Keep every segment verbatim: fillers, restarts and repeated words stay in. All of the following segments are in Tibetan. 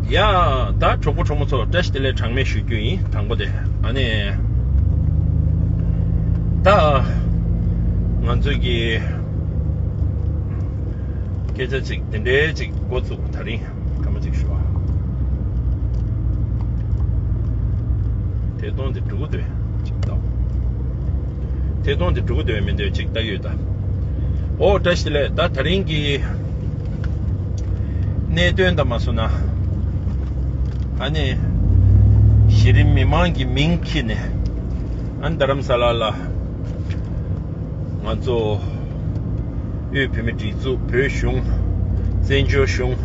ཡ། ད་གྲོགས་པོ་གྲོགས་མོ་ཚོ་བཀྲ་ཤིས་བདེ་ལེགས་གྲངས་མེད་ཞུ་རྒྱུ་ཡིན། དང་པོ་དེ། ཨ་ནི། ད། ང་ཚོས་ཀྱི། སྐད་ཆ་ཅིག་དེ་འདྲའི་ཅིག་འགོ་བཙུགས། ད་རིང་སྐར་མ་ཅིག་ཞུ་བ། དེ་གཏོང་དེ་འགྲོ་གི་འདུག་ཅིག་ལྟ། དེ་གཏོང་དེ་འགྲོ་གི་འདུག་མི་འདུག་ཅིག་ལྟ་ཡོད་ད། ཨོ་བཀྲ་ཤིས་བདེ་ལེགས། ད་ད་རིང་གི་གནད་དོན་དང་མ་སོང་ན། ཨ་ནི། གཞི་རིམ་མི་མང་གི་མིང་འཁྱེར་ནས། ཨ་ནི་རྡ་རམ་ས་ལ་ལ། ང་ཚོ་དབུས་བོད་མི་སྒྲིག་འཛུགས། བོད་གཞུང་། བཙན་བྱོལ་གཞུང་།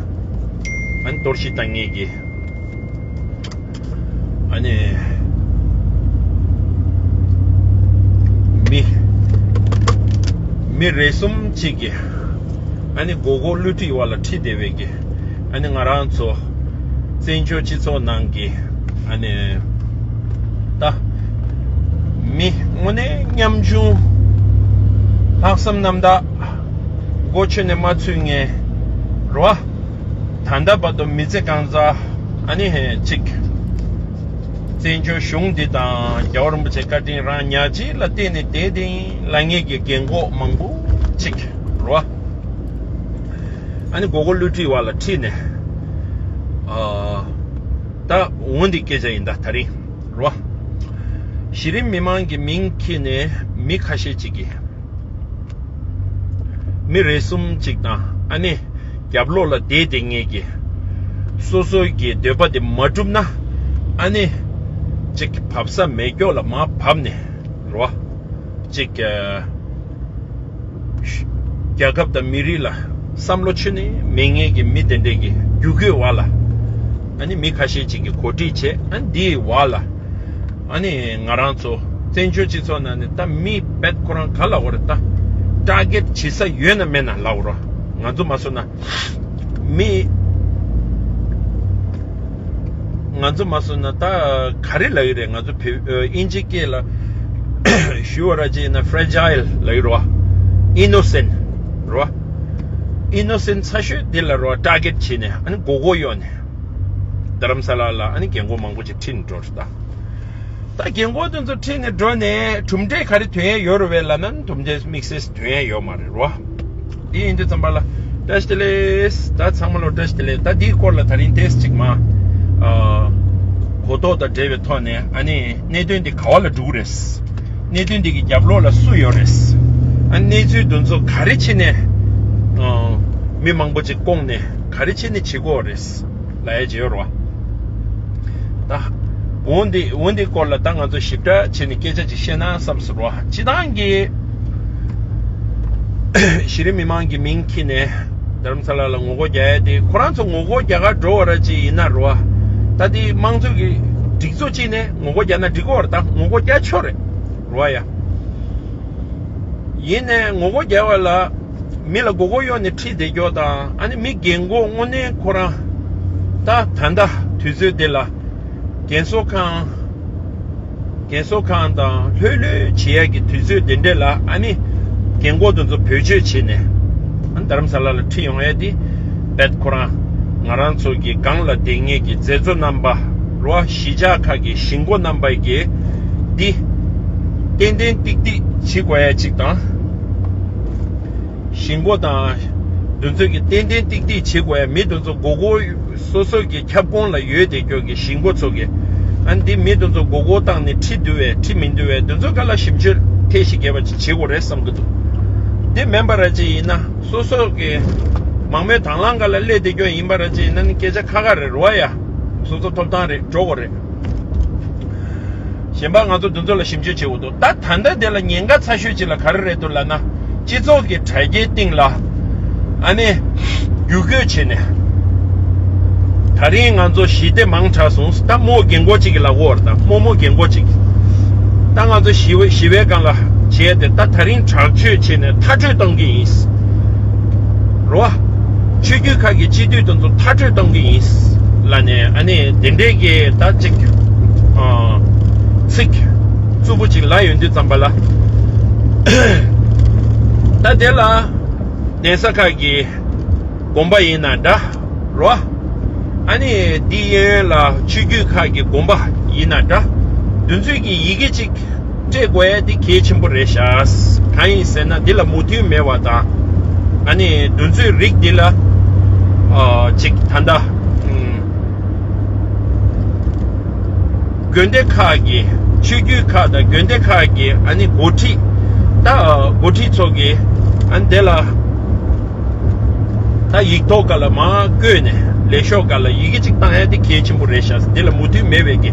ཨ་ནི་གཏོར་བཤིག་བཏང་མཁན་གྱི། ཨ་ནི། མི། མི་རེ་ཟུང་ཅིག་གིས། ཨ་ནི་མགོ་སྐོར་བསླུ་བྲིད་བ་ལ་ཁྲིད་བསྡད་པའི་གི། ཨ་ནི་ང་རང་ཚོ་བཙན་བྱོལ་སྤྱི་ཚོགས་ནང་གི། ཨ་ནི། ད། མི་དངོས་གནས་ཉམ་ཆུང་། ལྷག་བསམ་རྣམ་དག། མགོ་ཆོད་ནས་མ་ཚུད་མཁན་རེད་བ། ད་ལྟ་བར་དུ་མི་ཚེ་གང་ཚ། ཨ་ནི་ཧེ་ཅིག་བཙན་བྱོལ་གཞུང་འདི་དང་རྒྱལ་བ་རིན་པོ་ཆེ་བཀའ་དྲིན་རང་ཉག་གཅིག་ལ་བརྟེན་ནས་བསྡད་དེ་ལབ་མཁན་གྱི་རྒན་གོག་མང་པོ་ཅིག་རེད་བ། ཨ་ནི་མགོ་སྐོར་བསླུ་བྲིད་བ་ལ་ཁྲིད་ནས། ཨ། ད་འོ་འདི་སྐད་ཆ་ཡིན་ད་ད་རིང་རེད་བ། གཞི་རིམ་མི་མང་གི་མིང་འཁྱེར་ནས་མི་ཁ་ཤས་ཅིག་གིས། མི་རེ་ཟུང་ཅིག་དང་། ཨ་ནི་རྒྱབ་ལོགས་ལ་བསྡད་བསྡད་མཁན་གྱི། སོ་སོའི་གི་འདོད་པ་དེ་མ་འགྲུབ་ན། ཨ་ནི་ཅིག་བབས་ས་མེད་སྐྱོ་ལ་མར་བབས་ནས་རེད་བ། ཅིག་རྒྱལ་ཁབ་དང་མི་རིགས་ལ་བསམ་བློ་ཆུད་ནས་མེད་མཁན་གྱི་མི་དེ་འདྲས་ཀྱི་རྒྱུག་རྒྱུག་བ་ལ། ཨ་ནི་མི་ཁ་ཤས་ཅིག་གིས་གོ་སྒྲིག་བྱས། ཨ་ནི་འདིའི་བ་ལ། ཨ་ནི་ང་རང་ཚོ་བཙན་བྱོལ་སྤྱི་ཚོགས་ནང་ནས་ད་མི་བེད་ཁོ་རང་ག་ལ་བར་ད་ཊར་གེ་ཊི་བྱེད་ས་ཡོད་ན་མེད་ན་ལབ་རོགས། ང་ཚོ་མ་སོང་ན་མི། ང་ཚོ་མ་སོང་ན་ད་ག་རེ་ལབ་ཡོད་རེད། ང་ཚོ་བོད་ཨིན་ཇི་སྐད་ལ་ཞུ་བ་ར་ཅིག་ཡིན་ན་ཕེ་རེ་ཇཱའིལ་ལབ་ཡོད་རེད་བ། ཨི་ནོ་སེན་རེད་བ། ཨི་ནོ་སེན་ཚ་ཤོས་འདི་ལ་རེད་བ། ཊར་གེ་ཊི་བྱས་ནས། ཨ་ནི་མགོ་སྐོར་གཡོག་ནས། རྡ་རམ་ས་ལ་ལ་ཨ་ནི་རྒན་གོག་མང་པོ་ཅིག་ཁྲིད་ནས་འགྲོ་རེད་ད། ད་རྒན་གོག་དེ་ཚོ་ཁྲིད་ནས་འགྲོ་ནས་གྲུབ་འབྲས་ག་རེ་ཐོན་ཡས་ཡོད་རེད་བས་ལབ་ན། གྲུབ་འབྲས་དམིགས་བསལ་ཐོན་ཡས་ཡོད་མ་རེད་རོ། འདི་ཡིན་དུས་ཙམ་པ་ལ་བཀྲ་ཤིས་བདེ་ལེགས། ད་ཚང་མ་ལ་བཀྲ་ཤིས་བདེ་ལེགས། ད་འདིའི་སྐོར་ལ་ད་རིང་ཏོག་ཙམ་ཅིག་མ། ཨ། གོ་རྟོགས་དང་འབྲེལ་བའི་ཐོག་ནས། ཨ་ནི་གནད་དོན་འདི་ག་བ་ལ་འགྲོ་གི་རེད། གནད་དོན་འདི་གི་རྒྱབ་ལོགས་ལ་སུ་ཡོད་རེད། ཨ་ནི་གནས་ཚུལ་འདི་ཚོ་ག་རེ་བྱས་ནས། ཨ། མི་མང་པོ་ཅིག་བསྐོངས་ནས་ག་རེ་བྱས་ནས་བྱེད་དགོས་རེད། ལབ་ཡ་ཅིག་ཡོད་རེད་བ། ད། འོ་འདི་འོ་འདི་སྐོར་ལ་ད་ང་ཚོ་ཞིབ་ཕྲ་བྱས་ནས་སྐད་ཆ་ཅིག་བཤད་ན་བསམ་སོང་རོ། སྤྱིར་བཏང་གི་གཞི་རིམ་མི་མང་གི་མིང་འཁྱེར་ནས་རྡ་རམ་ས་ལ་ལ་ངོ་རྒོལ་རྒྱག་ཡ་དེ། ཁོ་རང་ཚོ་ངོ་རྒོལ་རྒྱག་གར་འགྲོ་བ་ར་ཅིག་ཡིན་ན་རོ། ད་དེ་དམངས་གཙོ་གི་སྒྲིག་འཛུགས་གཅིག་ནས་ངོ་རྒོལ་རྒྱག་ན་འགྲིག་གི་རེད། ད་ངོ་རྒོལ་རྒྱག་ཆོག་རེད་རོ་ཡ། ཡིན་ནའི་ངོ་རྒོལ་རྒྱག་པ་ལ་མི་ལ་མགོ་སྐོར་གཡོག་ནས་ཁྲིད་བསྡད་རྒྱུ་དང་། ཨ་ནི་མི་རྒན་གོག་དངོས་གནས་ཁོ་རང་ད་ད་ལྟ་དུས་ཚོད་འདི་ལ་རྒན་གསོ་ཁང་། རྒན་གསོ་ཁང་དང་ལྷོད་ལྷོད་བྱེད་ཡ་གི་དུས་ཚོད་འདི་འདྲ་ལ། ཨ་ནི་རྒན་གོག་དེ་ཚོ་བེད་སྤྱོད་བྱས་ནས། ཨ་ནི་རྡ་རམ་ས་ལ་ལ་ཁྲིད་ཡོང་ཡ་དེ་རྦད་ཁོ་རང་ང་རང་ཚོ་གི་སྒང་ལ་བསྡད་མཁན་གྱི་མཛད་གཙོ་རྣམ་པ་རོ། གཞིས་ཆགས་ཁག་གི་གཞིས་འགོ་རྣམ་པ་གིས་འདི་ཏན་ཏན་ཏིག་ཏིག་བྱེད་དགོས་ཡ་ཅིག་དང་། གཞིས་འགོ་དང་དེ་ཚོ་གིས་ཏན་ཏན་ཏིག་ཏིག་བྱེད་དགོས་ཡ། མི་དེ་ཚོ་མགོ་སྐོར། སོ་སོ་གི་ཁྱབ་ཁོངས་ལ་ཡོད་བསྡད་རྒྱུ་གི་གཞིས་འགོ་ཚོ་གིས། ཨ་ནི་འདི་མི་དེ་ཚོ་མགོ་སྐོར་བཏང་ནས་ཁྲིད་འདུག་བས་ཁྲིད་མི་འདུག་བས། དེ་ཚོ་སྒང་ལ་ཞིབ་དཔྱོད་ཐེངས་ཤིག་རྒྱབ་པ་ཅིག་བྱེད་དགོས་རེད་བསམ་གི་འདུག། འདི་མིན་པ་ར་ཅིག་ཡིན་ན། སོ་སོ་གི་མང་མོས་དང་བླངས་སྒང་ལ་སླེབས་བསྡད་རྒྱུ་ཡིན་པ་ར་ཅིག་ཡིན་ན་ནི་སྐད་ཆ་ཁག་ཁག་རེད་རོ་ཡ། སོ་སོ་ཐོབ་ཐང་རེད། འགྲོ་དགོས་རེད། གཞན་པ་ང་ཚོ་འདི་ཚོ་ལ་ཞིབ་འཇུག་བྱེད་དགོས་འདུག། ད་ད་ལྟ་དེ་ལ་ཉེན་ཁ་ཚ་ཤོས་ཅིག་ལ་ག་རེ་རེད་འདུག་ལབ་ན། སྤྱི་ཚོགས་ཀྱི་དྲ་རྒྱའི་སྟེང་ལ་ཨ་ནི་བརྒྱུད་སྐུལ་བྱས་ནས། ད་རིང་ང་ཚོ་ཞི་བདེ་མང་དྲགས་སོང་། ད་རྨོ་རྒན་གོག་ཅིག་གི་ལབ་དགོས་རེད། ད་རྨོ་མོ་རྒན་གོག་ཅིག། ད་ང་ཚོ་ཞི་བའི་ཞི་བའི་སྒང་ལ་བྱས་ཏེ། ད་ད་རིང་དྲག་སྤྱོད་བྱས་ནས་མཐར་སྐྲོད་གཏོང་གི་ཡིན། རོ། ཆོས་བརྒྱུད་ཁག་གི་སྤྱི་འཐུས་དེ་ཚོ་མཐར་སྐྲོད་གཏོང་གི་ཡིན་ལབ་ནས། ཨ་ནི་དེ་འདྲས་ཀྱི་ད་ཅིག་ཨ། ཚིག་རྩུབ་པོ་ཅིག་ལབ་ཡོང་དུས་ཙམ་པ་ལ། ད་དེ་ལ་གདན་ས་ཁག་གི་དགོན་པ་ཡིན་ན་འདྲ་རོ། ཨ་ནི་འདི་གཡས་གཡོན་ལ་ཆོས་བརྒྱུད་ཁག་གི་དགོན་པ་ཡིན་ན་འདྲ། འདི་ཚོའི་གི་ཡི་གེ་གཅིག་སྤྲད་དགོས་ཡ་དེ་གལ་ཆེན་པོ་རེད་ཤག་གང་ཡིན་ཟེར་ན་འདི་ལ་མོས་མཐུན་མེད་པ་དང་། ཨ་ནི་འདི་ཚོའི་རིགས་འདི་ལ་ཨ་གཅིག་ད་ལྟ་ཨུམ། དགོན་སྡེ་ཁག་གི་ཆོས་བརྒྱུད་ཁག་དང་དགོན་སྡེ་ཁག་གི་ཨ་ནི་འགོ་ཁྲིད། ད་འགོ་ཁྲིད་ཚོ་གི་ཨ་ནི་དེ་ལ་ད་ཡིག་ཐོག་སྒང་ལ་མར་བཀོད་ནས་ལས་ཤོག་སྒང་ལ་ཡི་གེ་གཅིག་བཏང་ཡ་དེ་གལ་ཆེན་པོ་རེད་ཤག་འདི་ལ་མོས་མཐུན་མེད་པའི་གི་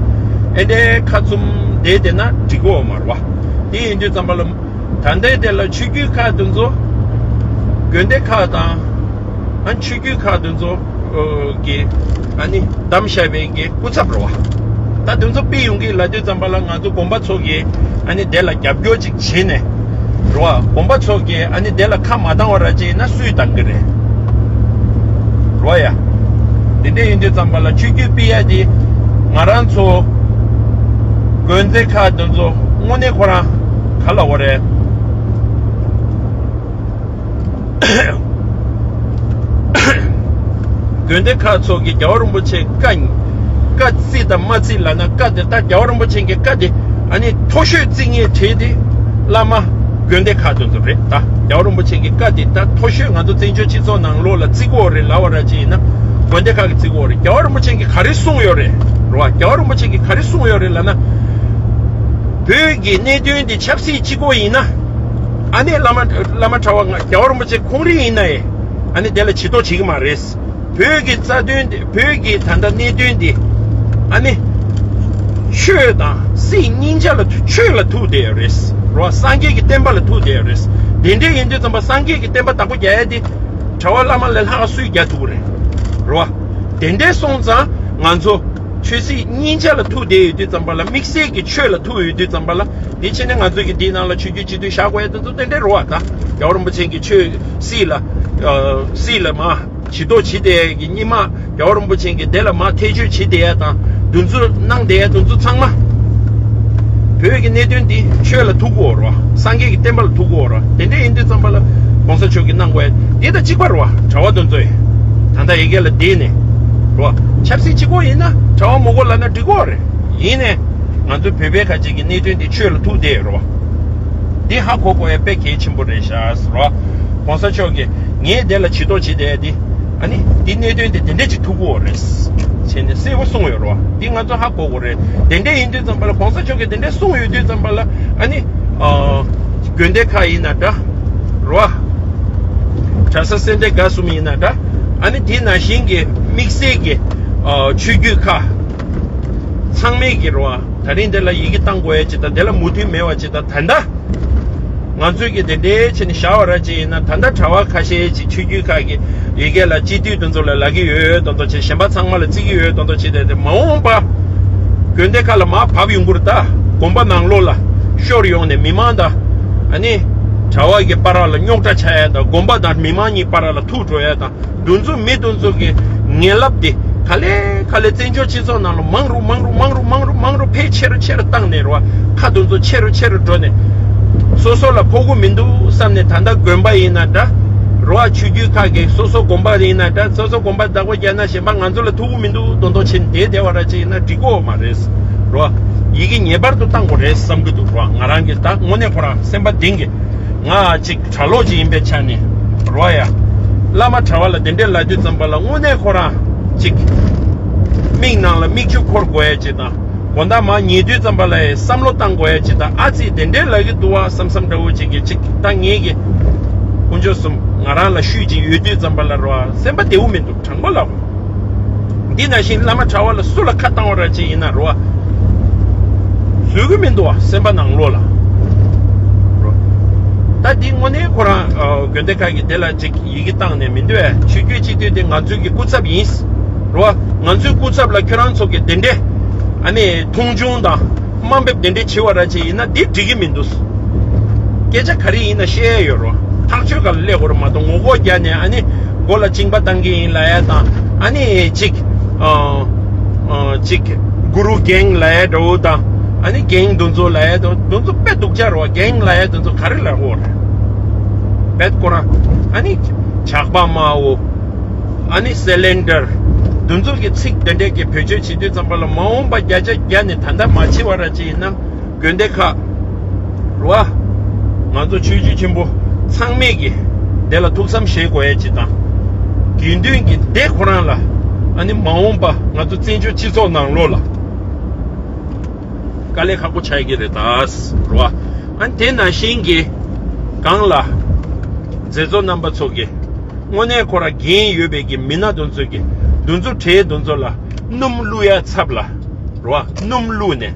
ཨེ་འདྲའི་ཁ་བཙུམ་བསྡད་བསྡད་ན་འགྲིག་གི་ཡོད་མ་རེད་བ། དེ་ཡིན་དུས་ཙམ་པ་ལ་ད་ལྟའི་དེ་ལ་ཆོས་བརྒྱུད་ཁག་དེ་ཚོ་དགོན་སྡེ་ཁག་དང་ཨ་ཆོས་བརྒྱུད་ཁག་དེ་ཚོ་གི་ཨ་ནི་བདམས་བཞག་པའི་གི་སྐུ་ཚབ་རེད་བ། ད་དེ་ཚོ་ཕུད་ཡོང་གི་ལབ་དུས་ཙམ་པ་ལ་ང་ཚོ་དགོན་པ་ཚོ་གི་ཨ་ནི་དེ་ལ་རྒྱབ་སྐྱོར་ཅིག་བྱས་ནས་རེད་བ། དགོན་པ་ཚོ་གི་ཨ་ནི་དེ་ལ་ཁ་མ་བཏང་བ་ར་ཅིག་ཡིན་ན་སུས་བཏང་གི་རེད། རེད་བ་ཡ། དེ་འདྲ་ཡིན་དུས་ཙམ་པ་ལ་ཆོས་བརྒྱུད་ཕུད་ཡ་དེ་ང་རང་ཚོ་དགོན་སྡེ་ཁག་དེ་ཚོ་དངོས་གནས་ཁོ་རང་ག་ལབ་དགོས་རེད། དགོན་སྡེ་ཁག་ཚོ་གི་རྒྱལ་བ་རིན་པོ་ཆེ་བཀའ་བཀའ་བརྩི་དང་མ་བརྩི་ལབ་ན། བཀའ་དེ་ད་རྒྱལ་བ་རིན་པོ་ཆེ་གི་བཀའ་དེ་ཨ་ནི་མཐོ་ཤོས་བརྩི་མཁན་གྲས་དེ་བླ་མ་དགོན་སྡེ་ཁག་དེ་ཚོ་རེད། ད་རྒྱལ་བ་རིན་པོ་ཆེ་གི་བཀའ་དེ་ད་མཐོ་ཤོས་ང་ཚོ་བཙན་བྱོལ་སྤྱི་ཚོགས་ནང་ལོགས་ལ་བརྩི་དགོས་རེད་ལབ་པ་ར་ཅིག་ཡིན་ན་དགོན་སྡེ་ཁག་གི་བརྩི་དགོས་རེད། རྒྱལ་བ་རིན་པོ་ཆེ་གི་ག་རེ་གསུངས་ཡོད་རེད་རེད་བ། རྒྱལ་བ་རིན་པོ་ཆེ་གི་ག་རེ་གསུངས་ཡོད་རེད་ལབ་ན། བོད་ཀྱི་གནད་དོན་དེ་ཆབ་སྲིད་གཅིག་པོ་ཡིན་ན། ཨ་ནི་བླ་མ་བླ་མ་གྲྭ་པ་ང་རྒྱལ་བ་རིན་པོ་ཆེ་ཁོང་རང་ཡིན་ན་ཡང་ཨ་ནི་དེ་ལ་ཇུས་གཏོགས་བྱེད་ཀྱི་མ་རེད། བོད་ཀྱི་རྩ་དོན་དེ་བོད་ཀྱི་ད་ལྟ་གནད་དོན་དེ་ཨ་ནི་ཆོས་དང་སྲིད་གཉིས་ཆ་ལ་ཆོས་ལ་ཐུག་བསྡད་ཡོད་རེད་རེད་བ། སངས་རྒྱས་ཀྱི་བསྟན་པ་ལ་ཐུག་བསྡད་ཡོད་རེད། དེ་འདྲ་ཡིན་དུས་ཙམ་པ་སངས་རྒྱས་ཀྱི་བསྟན་པ་བདག་པོ་རྒྱག་ཡ་དེ་གྲྭ་པ་བླ་མ་ལས་ལྷག་སུས་རྒྱག་ཐུབ་ཀྱི་རེད་རེད་བ། དེ་འདྲ་སོང་ཙང་ང་ཚོ་ཆོས་སྲིད་གཉིས་ཆ་ལ་ཐུག་བསྡད་ཡོད་དུས་ཙམ་པ་ལ་དམིགས་བསལ་གྱི་ཆོས་ལ་ཐུག་ཡོད་དུས་ཙམ་པ་ལ། དེ་ཕྱིན་ནས་ང་ཚོས་ཀྱི་འདིའི་ནང་ལ་ཆོས་བརྒྱུད་སྤྱི་འཐུས་བཞག་དགོས་ཡ་དེ་ཚོ་དེ་འདྲའི་རེད་བ། ད་རྒྱལ་བ་རིན་པོ་ཆེ་གི་ཆོས་སྲིད་ལ་ཨ་སྲིད་ལ་མར་ཇུས་གཏོགས་བྱེད་བསྡད་ཡ་གི་སྔོན་མ་རྒྱལ་བ་རིན་པོ་ཆེ་གི་དེ་ལ་མར་ཐེ་བྱུས་བྱེད་བསྡད་ཡ་དང་འདུ་འཛོམས་གནང་བསྡད་ཡ་དེ་ཚོ་ཚང་མ་བོད་ཀྱི་གནད་དོན་འདི་ཆོས་ལ་ཐུག་དགོས་རེད་བ། སངས་རྒྱས་ཀྱི་བསྟན་པ་ལ་ཐུག་དགོས་རེད་བ། དེ་འདྲ་ཡིན་དུས་ཙམ་པ་ལ་གོང་ས་མཆོག་གིས་གནང་དགོས་ཡ་འདི་དང་གཅིག་པ་རེད་བ། གྲྭ་པ་དེ་ཚོས་ད་ལྟ་ཡ་གི་ལ་བསྡད་ནས་རེད་བ། ཆབ་སྲིད་གཅིག་པོ་ཡིན་ན་གྲྭ་པ་མང་པོ་ལབ་ན་འགྲིག་གི་རེད། ཡིན་ནའི་ང་ཚོ་བོད་པའི་ཁ་ཅིག་གི་གནད་དོན་དེ་ཆོས་ལ་ཐུག་བསྡད་ཡོད་རེད་བ། འདི་ཧ་གོ་དགོས་ཡ་དཔེ་གལ་ཆེན་པོ་རེད་ཤག་ཟེར་བ། གོང་ས་མཆོག་གིས་ངས་དེ་ལ་ཇུས་གཏོགས་བྱེད་བསྡད་ཡ་འདི་ཨ་ནི་འདི་གནད་དོན་དེ་དེ་འདྲ་ཅིག་ཐུག་གི་ཡོད་རེད་བྱས་ནས་གསལ་པོ་གསུངས་ཡོད་རེད་བ། འདི་ང་ཚོ་ཧ་གོ་དགོས་རེད། དེ་འདྲ་ཡིན་དུས་ཙམ་པ་ལ་གོང་ས་མཆོག་གིས་དེ་འདྲ་གསུངས་ཡོད་དུས་ཙམ་པ་ལ་ཨ་ནི་ཨ་དགོན་སྡེ་ཁག་ཡིན་ན་འདྲ་རེད་བ། གྲྭ་ས་སེ་འབྲས་དགའ་གསུམ་ཡིན་ན་འདྲ། ཨ་ནི་དེ་ནང་བཞིན་གྱི་དམིགས་བསལ་གྱི་ཨ་ཆོས་བརྒྱུད་ཁག་ཚང་མས་ཀྱི་རེད་བ། ད་རིང་འདི་ལ་ཡི་གེ་བཏང་དགོས་ཡ་ཅིག་དང་དེ་ལ་མོས་མཐུན་མེད་པ་ཅིག་དང་། ད་ལྟ་ང་ཚོས་ཀྱི་དེ་འདྲའི་བྱས་ནས་བཞག་པ་ར་ཅིག་ཡིན་ན། ད་ལྟ་གྲྭ་པ་ཁ་ཤས་ཅིག་ཆོས་བརྒྱུད་ཁག་གི་ཡི་གེ་ལ་སྤྱི་འཐུས་དེ་ཚོ་ལ་ལབ་ཀྱི་ཡོད་དོན་དུ་བྱས། གཞན་པ་ཚང་མ་ལ་བརྩི་གི་ཡོད་དོན་དུ་བྱས། དེ་དེ་མ་འོངས་པ་དགོན་སྡེ་ཁག་ལ་མར་བབས་ཡོང་གི་རེད། ད་དགོན་པ་ནང་ལོགས་ལ་ཤོར་ཡོང་ནས་མི་མང་དང་ཨ་ནི་གྲྭ་པ་གི་བར་ལ་རྙོག་དྲ་ཆགས་ཡ་དང་། དགོན་པ་དང་མི་མང་གཉིས་བར་ལ་ཐུག་འགྲོ་ཡ་དང་། འདུ་འཛོམས་མི་འདུ་འཛོམས་ཀྱི་ངན་རླབས་དེ་ག་ལེ་ག་ལེ་བཙན་བྱོལ་སྤྱི་ཚོགས་ནང་ལ་མང་རུ་མང་རུ་མང་རུ་མང་རུ་མང་རུ་འཕེལ་ཆེ་རུ་ཆེ་རུ་བཏང་ནས་རེད་བ། ཁ་འདུ་འཛོམས་ཆེ་རུ་ཆེ་རུ་འགྲོ་ནས་སོ་སོ་ལ་ཕོག་གི་མི་འདུག་བསམ་ནས། ད་ལྟ་དགོན་པ་ཡིན་ན་འདྲ་རེད་བ། ཆོས་བརྒྱུད་ཁག་གི་སོ་སོ་དགོན་པ་ཡིན་ན་འདྲ། སོ་སོ་དགོན་པ་བདག་པོ་རྒྱག་ན་གཞན་པ་ང་ཚོ་ལ་ཐུག་གི་མི་འདུག་མདོག་མདོག་བྱས་ནས་བསྡད་བསྡད་པ་ར་ཅིག་ཡིན་ན་འགྲིག་གི་མ་རེད་རེད་བ། ཡི་གེ་ངེས་པར་དུ་བཏང་དགོས་རེད་བསམ་གྱི་འདུག་རེད་བ། ང་རང་གི་ད་དངོས་གནས་ཁོ་རང་སེམས་པ་གཏིང་གི། ང་ཅིག་གྲྭ་ལོག་ཅིག་ཡིན་པའི་ཆ་ནས་རེད་བ་ཡ། བླ་མ་གྲྭ་པ་ལ་དེ་འདྲས་ལབ་དུས་ཙམ་པ་ལ་དངོས་གནས་ཁོ་རང་ཅིག་མིག་ནང་ལ་མིག་ཆུ་འཁོར་དགོས་ཡ་ཅིག་དང་། དགོང་དག་མར་ཉལ་དུས་ཙམ་པ་ལ་ཡ་བསམ་བློ་བཏང་དགོས་ཡ་ཅིག་དང་། ཨ་ཙི་དེ་འདྲས་ལབ་ཀྱི་འདུག་བ་བསམ་བསམ་འདྲ་བོ་ཅིག་གི་ཅིག་ད་ངེད་ཀྱི་དཀོན་མཆོག་གསུམ་ང་རང་ལ་ཤུལ་ཅིག་ཡོད་དུས་ཙམ་པ་ལ་རེད་བ། སེམས་པ་བདེ་བོ་མི་འདུག་དྲང་པོ་ལབ། འདི་ནང་བཞིན་བླ་མ་གྲྭ་པ་ལ་སུ་ལ་ཁ་བཏང་བ་ར་ཅིག་ཡིན་ན་རེད་བ། བཟོད་ཀྱི་མི་འདུག་བ་སེམས་པ་ནང་ལོགས་ལ། ད་འདི་དངོས་གནས་ཁོ་རང་ཨ་དགོན་སྡེ་ཁག་གི་དེ་ལ་ཅིག་ཡི་གེ་བཏང་ནས་མི་འདུག་བས། ཆོས་བརྒྱུད་སྤྱི་འཐུས་དེ་ང་ཚོའི་གི་སྐུ་ཚབ་ཡིན། རེད་བ། ང་ཚོའི་སྐུ་ཚབ་ལ་ཁྱོད་རང་ཚོ་གི་དེ་འདྲས་ཨ་ནི་མཐོང་ཆུང་དང་དམའ་འབེབས་དེ་འདྲས་བྱེད་པ་ར་ཅིག་ཡིན་ན་འདི་འགྲིག་གི་མི་འདུག་སྐད་ཆ་ག་རེ་ཡིན་ན་བཤད་ཡ་ཡོད་རེད་བ། ཐག་ཆོད་སྒང་ལ་སླེབས་དགོས་རེད་མ་གཏོགས་ངོ་རྒོལ་རྒྱག་ནས་ཨ་ནི་མགོ་ལ་གཅིན་པ་བཏང་གི་ཡིན་ལབ་ཡ་དང་། ཨ་ནི་ཅིག་ཨ་ཨ་ཅིག་གུ་རུ་རྒན་ལབ་ཡ་འདྲ་བོ་དང་། ཨ་ནི་རྒན་འདུ་འཛོམས་ལབ་ཡ་དང་འདུ་འཛོམས་དཔེ་སྡུག་ཅག་རེད་བ། རྒན་ལབ་ཡ་འདུ་འཛོམས་ག་རེ་ལབ་དགོས་རེད། བེད་ཁོ་རང་ཨ་ནི་ཇག་པ་དམར་བོ། ཨ་ནི་སེ་ལེན་ཌར། དེ་ཚོ་གི་ཚིག་དེ་འདྲས་ཀྱི་བེད་སྤྱོད་བྱེད་དུས་ཙམ་པ་ལ་མ་འོངས་པ་བརྒྱ་ཆ་བརྒྱ་ནས་ད་ལྟ་མ་བྱེད་པ་ར་ཅིག་ཡིན་ན་དགོན་སྡེ་ཁག་རེད་བ། ང་ཚོ་ཆོས་བརྒྱུད་ཆེན་པོ་ཚང་མས་ཀྱི་དེ་ལ་ཐུགས་བསམ་བཞེས་དགོས་ཡ་ཅིག་དང་། དགེ་འདུན་གྱི་སྡེ་ཁོ་རང་ལ་ཨ་ནི་མ་འོངས་པ་ང་ཚོ་བཙན་བྱོལ་སྤྱི་ཚོགས་ནང་ལོགས་ལ་དཀའ་ལས་ཁག་པོ་ཆགས་ཀྱི་རེད་ད་རེད་བ། ཨ་ནི་དེ་ནང་བཞིན་གྱི་སྒང་ལ་མཛད་གཙོ་རྣམ་པ་ཚོ་གི་དངོས་གནས་ཁོ་ར་འགན་ཡོད་པའི་གི་མི་སྣ་དེ་ཚོ་གི་འདི་ཚོ་གྲས་དེ་ཚོ་ལ་སྣུམ་བླུག་ཡ་ཚབ་ལ་རེད་བ། སྣུམ་བླུག་ནས་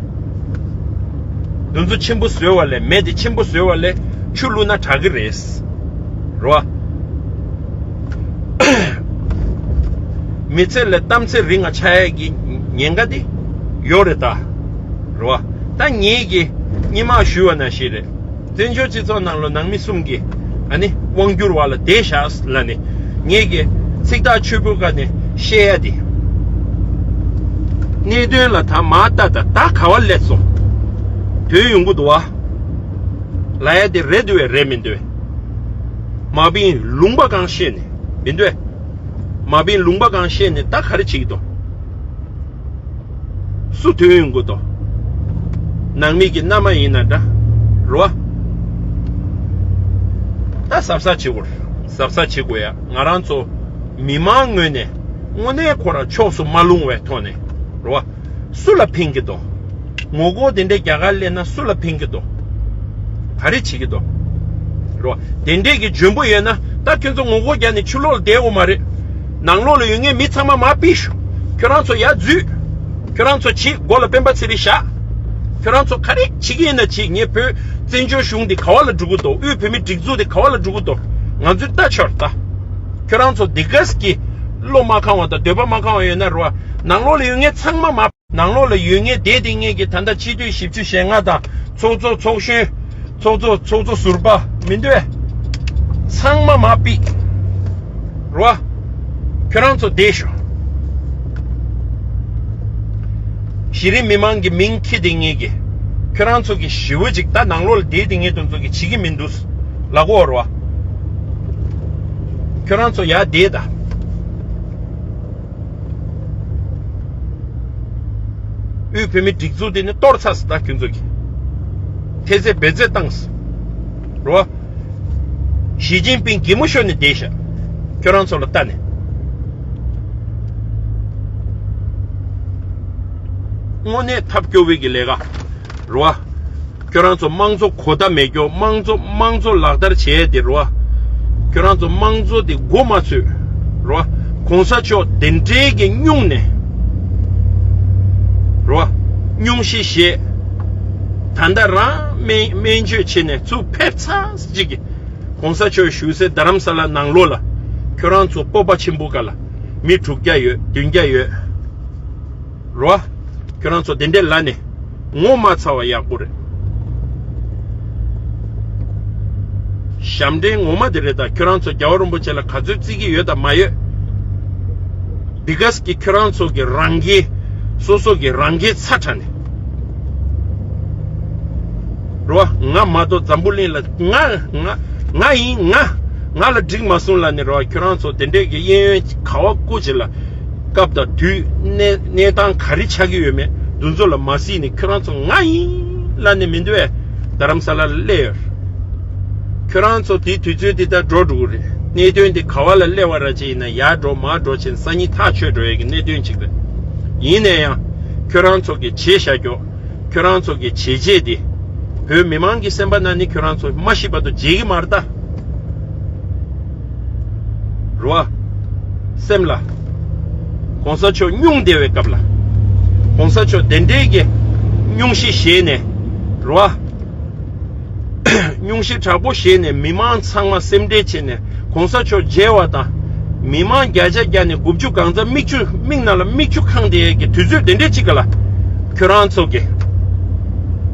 འདི་ཚོ་ཆེན་པོ་བཟོས་པ་ལས་མེ་དེ་ཆེན་པོ་བཟོས་པ་ལས་ཆུ་བླུག་ན་དྲག་གི་རེད། རེད་བ། མི་ཚེ་ལ་གཏམ་ཚེ་རིང་ང་ཆགས་ཡ་གི་ཉེན་ཁ་དེ་ཡོད་རེད་ད། རེད་བ། ད་ངེད་ཀྱི་སྔོན་མ་ཞུས་པ་ནང་བཞིན་རེད། བཙན་བྱོལ་སྤྱི་ཚོགས་ནང་ལ་ནང་མི་གསུམ་གྱིས་ཨ་ནི་དབང་སྒྱུར་བ་ལ་བསྡད་བཞག་ལབ་ནས་ངེད་ཀྱིས་ཚིག་ཐག་ཆོད་པོའི་སྒང་ནས་བཤད་ཡ་དེ། གནད་དོན་ལ་ད་མ་ལྟ་ད་ད་ག་བ་སླེབས་སོང་། དོན་ཡོང་གི་འདུག་བ། ལབ་ཡ་དེ་རེད་འདུག་བས་རེད་མི་འདུག་བས། མ་བིན་ལུང་པ་གང་བཤད་ནས་མི་འདུག་བས། མ་བིན་ལུང་པ་གང་བཤད་ནས་ད་ག་རེ་བྱེད་ཀྱི་འདུག་སུ་དོན་ཡོང་གི་འདུག་ནང་མི་གི་མནའ་མ་ཡིན་ན་འདྲ། རེད་བ། ད་གཟབ་གཟབ་བྱེད་དགོས་རེད། གཟབ་གཟབ་བྱེད་དགོས་ཡ། ང་རང་ཚོ་མི་མང་ངོས་ནས་དངོས་གནས་ཁོ་རང་ཕྱོགས་སུ་མ་ལྷུང་བའི་ཐོག་ནས་རེད་བ། སུ་ལ་ཕན་གྱི་འདུག་ངོ་རྒོལ་དེ་འདྲའི་རྒྱ་གར་སླེབས་ན་སུ་ལ་ཕན་གྱི་འདུག་ག་རེ་བྱེད་ཀྱི་འདུག་རེད་བ། དེ་འདྲས་ཀྱི་འཇོན་པོ་ཡོད་ན་ད་ཁྱོད་ཚོ་ངོ་རྒོལ་རྒྱག་ནས་ཕྱི་ལོགས་ལ་བསྡད་དགོས་མ་རེད། ནང་ལོགས་ལ་ཡོད་མཁན་མི་ཚང་མ་མར་ཕུད་ཤོག་ཁྱོད་རང་ཚོ་ཡར་འཛུལ། ཁྱོད་རང་ཚོ་བྱེད་སྒོ་ལ་སྤེན་པ་ཚེ་རིང་བཞག་ཁྱོད་རང་ཚོ་ག་རེ་བྱེད་ཀྱི་ཡིན་ན་བྱེད། ངས་བོད་བཙན་བྱོལ་གཞུང་འདི་ག་བ་ལ་འགྲོ་གི་འདུག་དབུས་བོད་མིའི་སྒྲིག་འཛུགས་འདི་ག་བ་ལ་འགྲོ་གི་འདུག་ང་ཚོས་ལྟ་ཆོག་ད། ཁྱོད་རང་ཚོ་འདི་གས་ཀྱི་བློ་མ་ཁེངས་པ་དང་འདོད་པ་མ་ཁེངས་པ་ཡོད་ན་རེད་བ། ནང་ལོགས་ལ་ཡོད་མཁན་ཚང་མ་མར། ནང་ལོགས་ལ་ཡོད་མཁན་དེ་དེ་ངེད་ཀྱི་ད་ལྟ་སྤྱི་འཐུས་བཞི་བཅུ་ཞེ་ལྔ་དང་ཚོགས་གཙོ་ཚོགས་གཞོན་ཚོགས་གཙོ་ཚོགས་གཙོ་ཟུར་པ་མི་འདུག་བས། ཚང་མ་མར་ཕུད། རེད་བ། ཁྱོད་རང་ཚོ་བསྡད་ཤོག་གཞི་རིམ་མི་མང་གི་མིང་འཁྱེར་ཏེ་ངེད་ཀྱིས་ཁྱོད་རང་ཚོ་གི་ཞི་བ་ཅིག་ད་ནང་ལོགས་ལ་བསྡད་དེ་ངེད་དེ་ཚོ་གི་བྱེད་ཀྱི་མི་འདུག་ལབ་དགོས་རེད་བ། ཁྱོད་རང་ཚོ་ཡར་བསྡད་ད། དབུས་བོད་མིའི་སྒྲིག་འཛུགས་དེ་ནི་གཏོར་ཚར་སོང་ད་ཁྱོད་ཚོ་གིས། ཐེལ་ཙེ་བེད་ཙེ་བཏང་སོང་། རེད་བ། ཞི་ཅིན་ཕིང་གད་མོ་ཤོར་ནས་བསྡད་ཤག་ཁྱོད་རང་ཚོ་ལ་ལྟ་ནས། དངོས་གནས་ཐབས་སྐྱོ་བོའི་གི་ལས་ཀ་རེད་བ། ཁྱོད་རང་ཚོ་དམངས་གཙོ་གོ་བརྡ་མེད་སྐྱོ། དམངས་གཙོ་དམངས་གཙོ་ལག་བསྟར་བྱས་ཏེ་རེད་བ། ཁྱོད་རང་ཚོ་དམངས་གཙོ་དེ་མགོ་མ་ཚོས་རེད་བ། གོང་ས་མཆོག་དེ་འདྲའི་གི་སྙུང་ནས་རེད་བ། སྙུང་གཞི་བཞེས། ད་ལྟ་རང་སྨན་སྨན་བཅོས་བྱས་ནས་ཚུར་ཕེབས་ཚར་ཅིག་གི་གོང་ས་མཆོག་བཞུགས་སའི་རྡ་རམ་ས་ལ་ནང་ལོགས་ལ་ཁྱོད་རང་ཚོ་སྤོབས་པ་ཆེན་པོ་ག་ལ་མི་དྲུག་བརྒྱ་ཡོད་བདུན་བརྒྱ་ཡོད་རེད་བ། ཁྱོད་རང་ཚོ་དེ་འདྲའི་ལ་ནས། ངོ་མ་ཚ་བ་ཡག་པོ་རེད། ཞབས་འདྲེན་ངོ་མ་དེ་རེད་ད། ཁྱོད་རང་ཚོ་རྒྱལ་བ་རིན་པོ་ཆེ་ལ་ག་ཚོད་བརྩི་གི་ཡོད་དང་མ་ཡོད། འདི་གས་ཀྱི་ཁྱོད་རང་ཚོ་གི་རང་འགན། སོ་སོ་གི་རང་འགན་ཚ་དྲགས་ནས། རེད་བ། ང་མ་གཏོགས་འཛམ་བུ་གླིང་ལ་ང་ང་ང་ཡིན་ང་ང་ལ་འགྲིག་མ་སོང་ལབ་ནས་རེད་བ། ཁྱོད་རང་ཚོ་དེ་འདྲས་ཀྱི་གཡས་གཡོན་ག་བ་སྐུ་ཅིག་ལ། སྐབས་དང་དུས་གནས་གནས་སྟངས་ག་རེ་ཆགས་ཀྱི་ཡོད་མེད་འདི་ཚོ་ལ་མ་གཟིགས་ནས་ཁྱོད་རང་ཚོ་ང་ཡིན་ལབ་ནས་མི་འདུག་བས། རྡ་རམ་ས་ལ་ལ་སླེབས་ཡོད། ཁྱོད་རང་ཚོ་དེའི་དུས་ཚོད་འདི་ལྟར་འགྲོ་འགྲོ་གི་རེད། གནད་དོན་འདི་ག་བ་ལ་སླེབས་པ་ར་ཅིག་ཡིན་ན་ཡར་འགྲོ་མར་འགྲོ་བྱས་ནས་སང་ཉིན་ཐག་ཆོད་འགྲོ་ཡས་ཀྱི་གནད་དོན་ཅིག་རེད། ཡིན་ན་ཡང་ཁྱོད་རང་ཚོ་གི་བྱས་བཞག་རྒྱུ། ཁྱོད་རང་ཚོ་གི་བྱས་རྗེས་འདི་བོད་མི་མང་གི་སེམས་པ་ནང་ནས་ཁྱོད་རང་ཚོ་མ་ཤི་བར་དུ་བརྗེད་ཀྱི་མ་རེད་ད། རེད་བ། སེམས་ལ། གོང་ས་མཆོག་སྙུང་བསྡད་པའི་སྐབས་ལ། གོང་ས་མཆོག་དེ་འདྲའི་གི་སྙུང་གཞི་བཞེས་ནས། རེད་བ། སྙུང་གཞི་དྲག་པོ་བཞེས་ནས་མི་མང་ཚང་མ་སེམས་ཁྲལ་བྱས་ནས་གོང་ས་མཆོག་མཇལ་བ་དང་། མི་མང་བརྒྱ་ཆ་བརྒྱ་ནས་དགུ་བཅུ་གང་ཙམ་མིག་ཆུ་མིག་ནང་ལ་མིག་ཆུ་གང་བསྡད་ཡས་ཀྱི་དུས་ཚོད་དེ་འདྲའི་ཅིག་ག་ལ། ཁྱོད་རང་ཚོ་གི་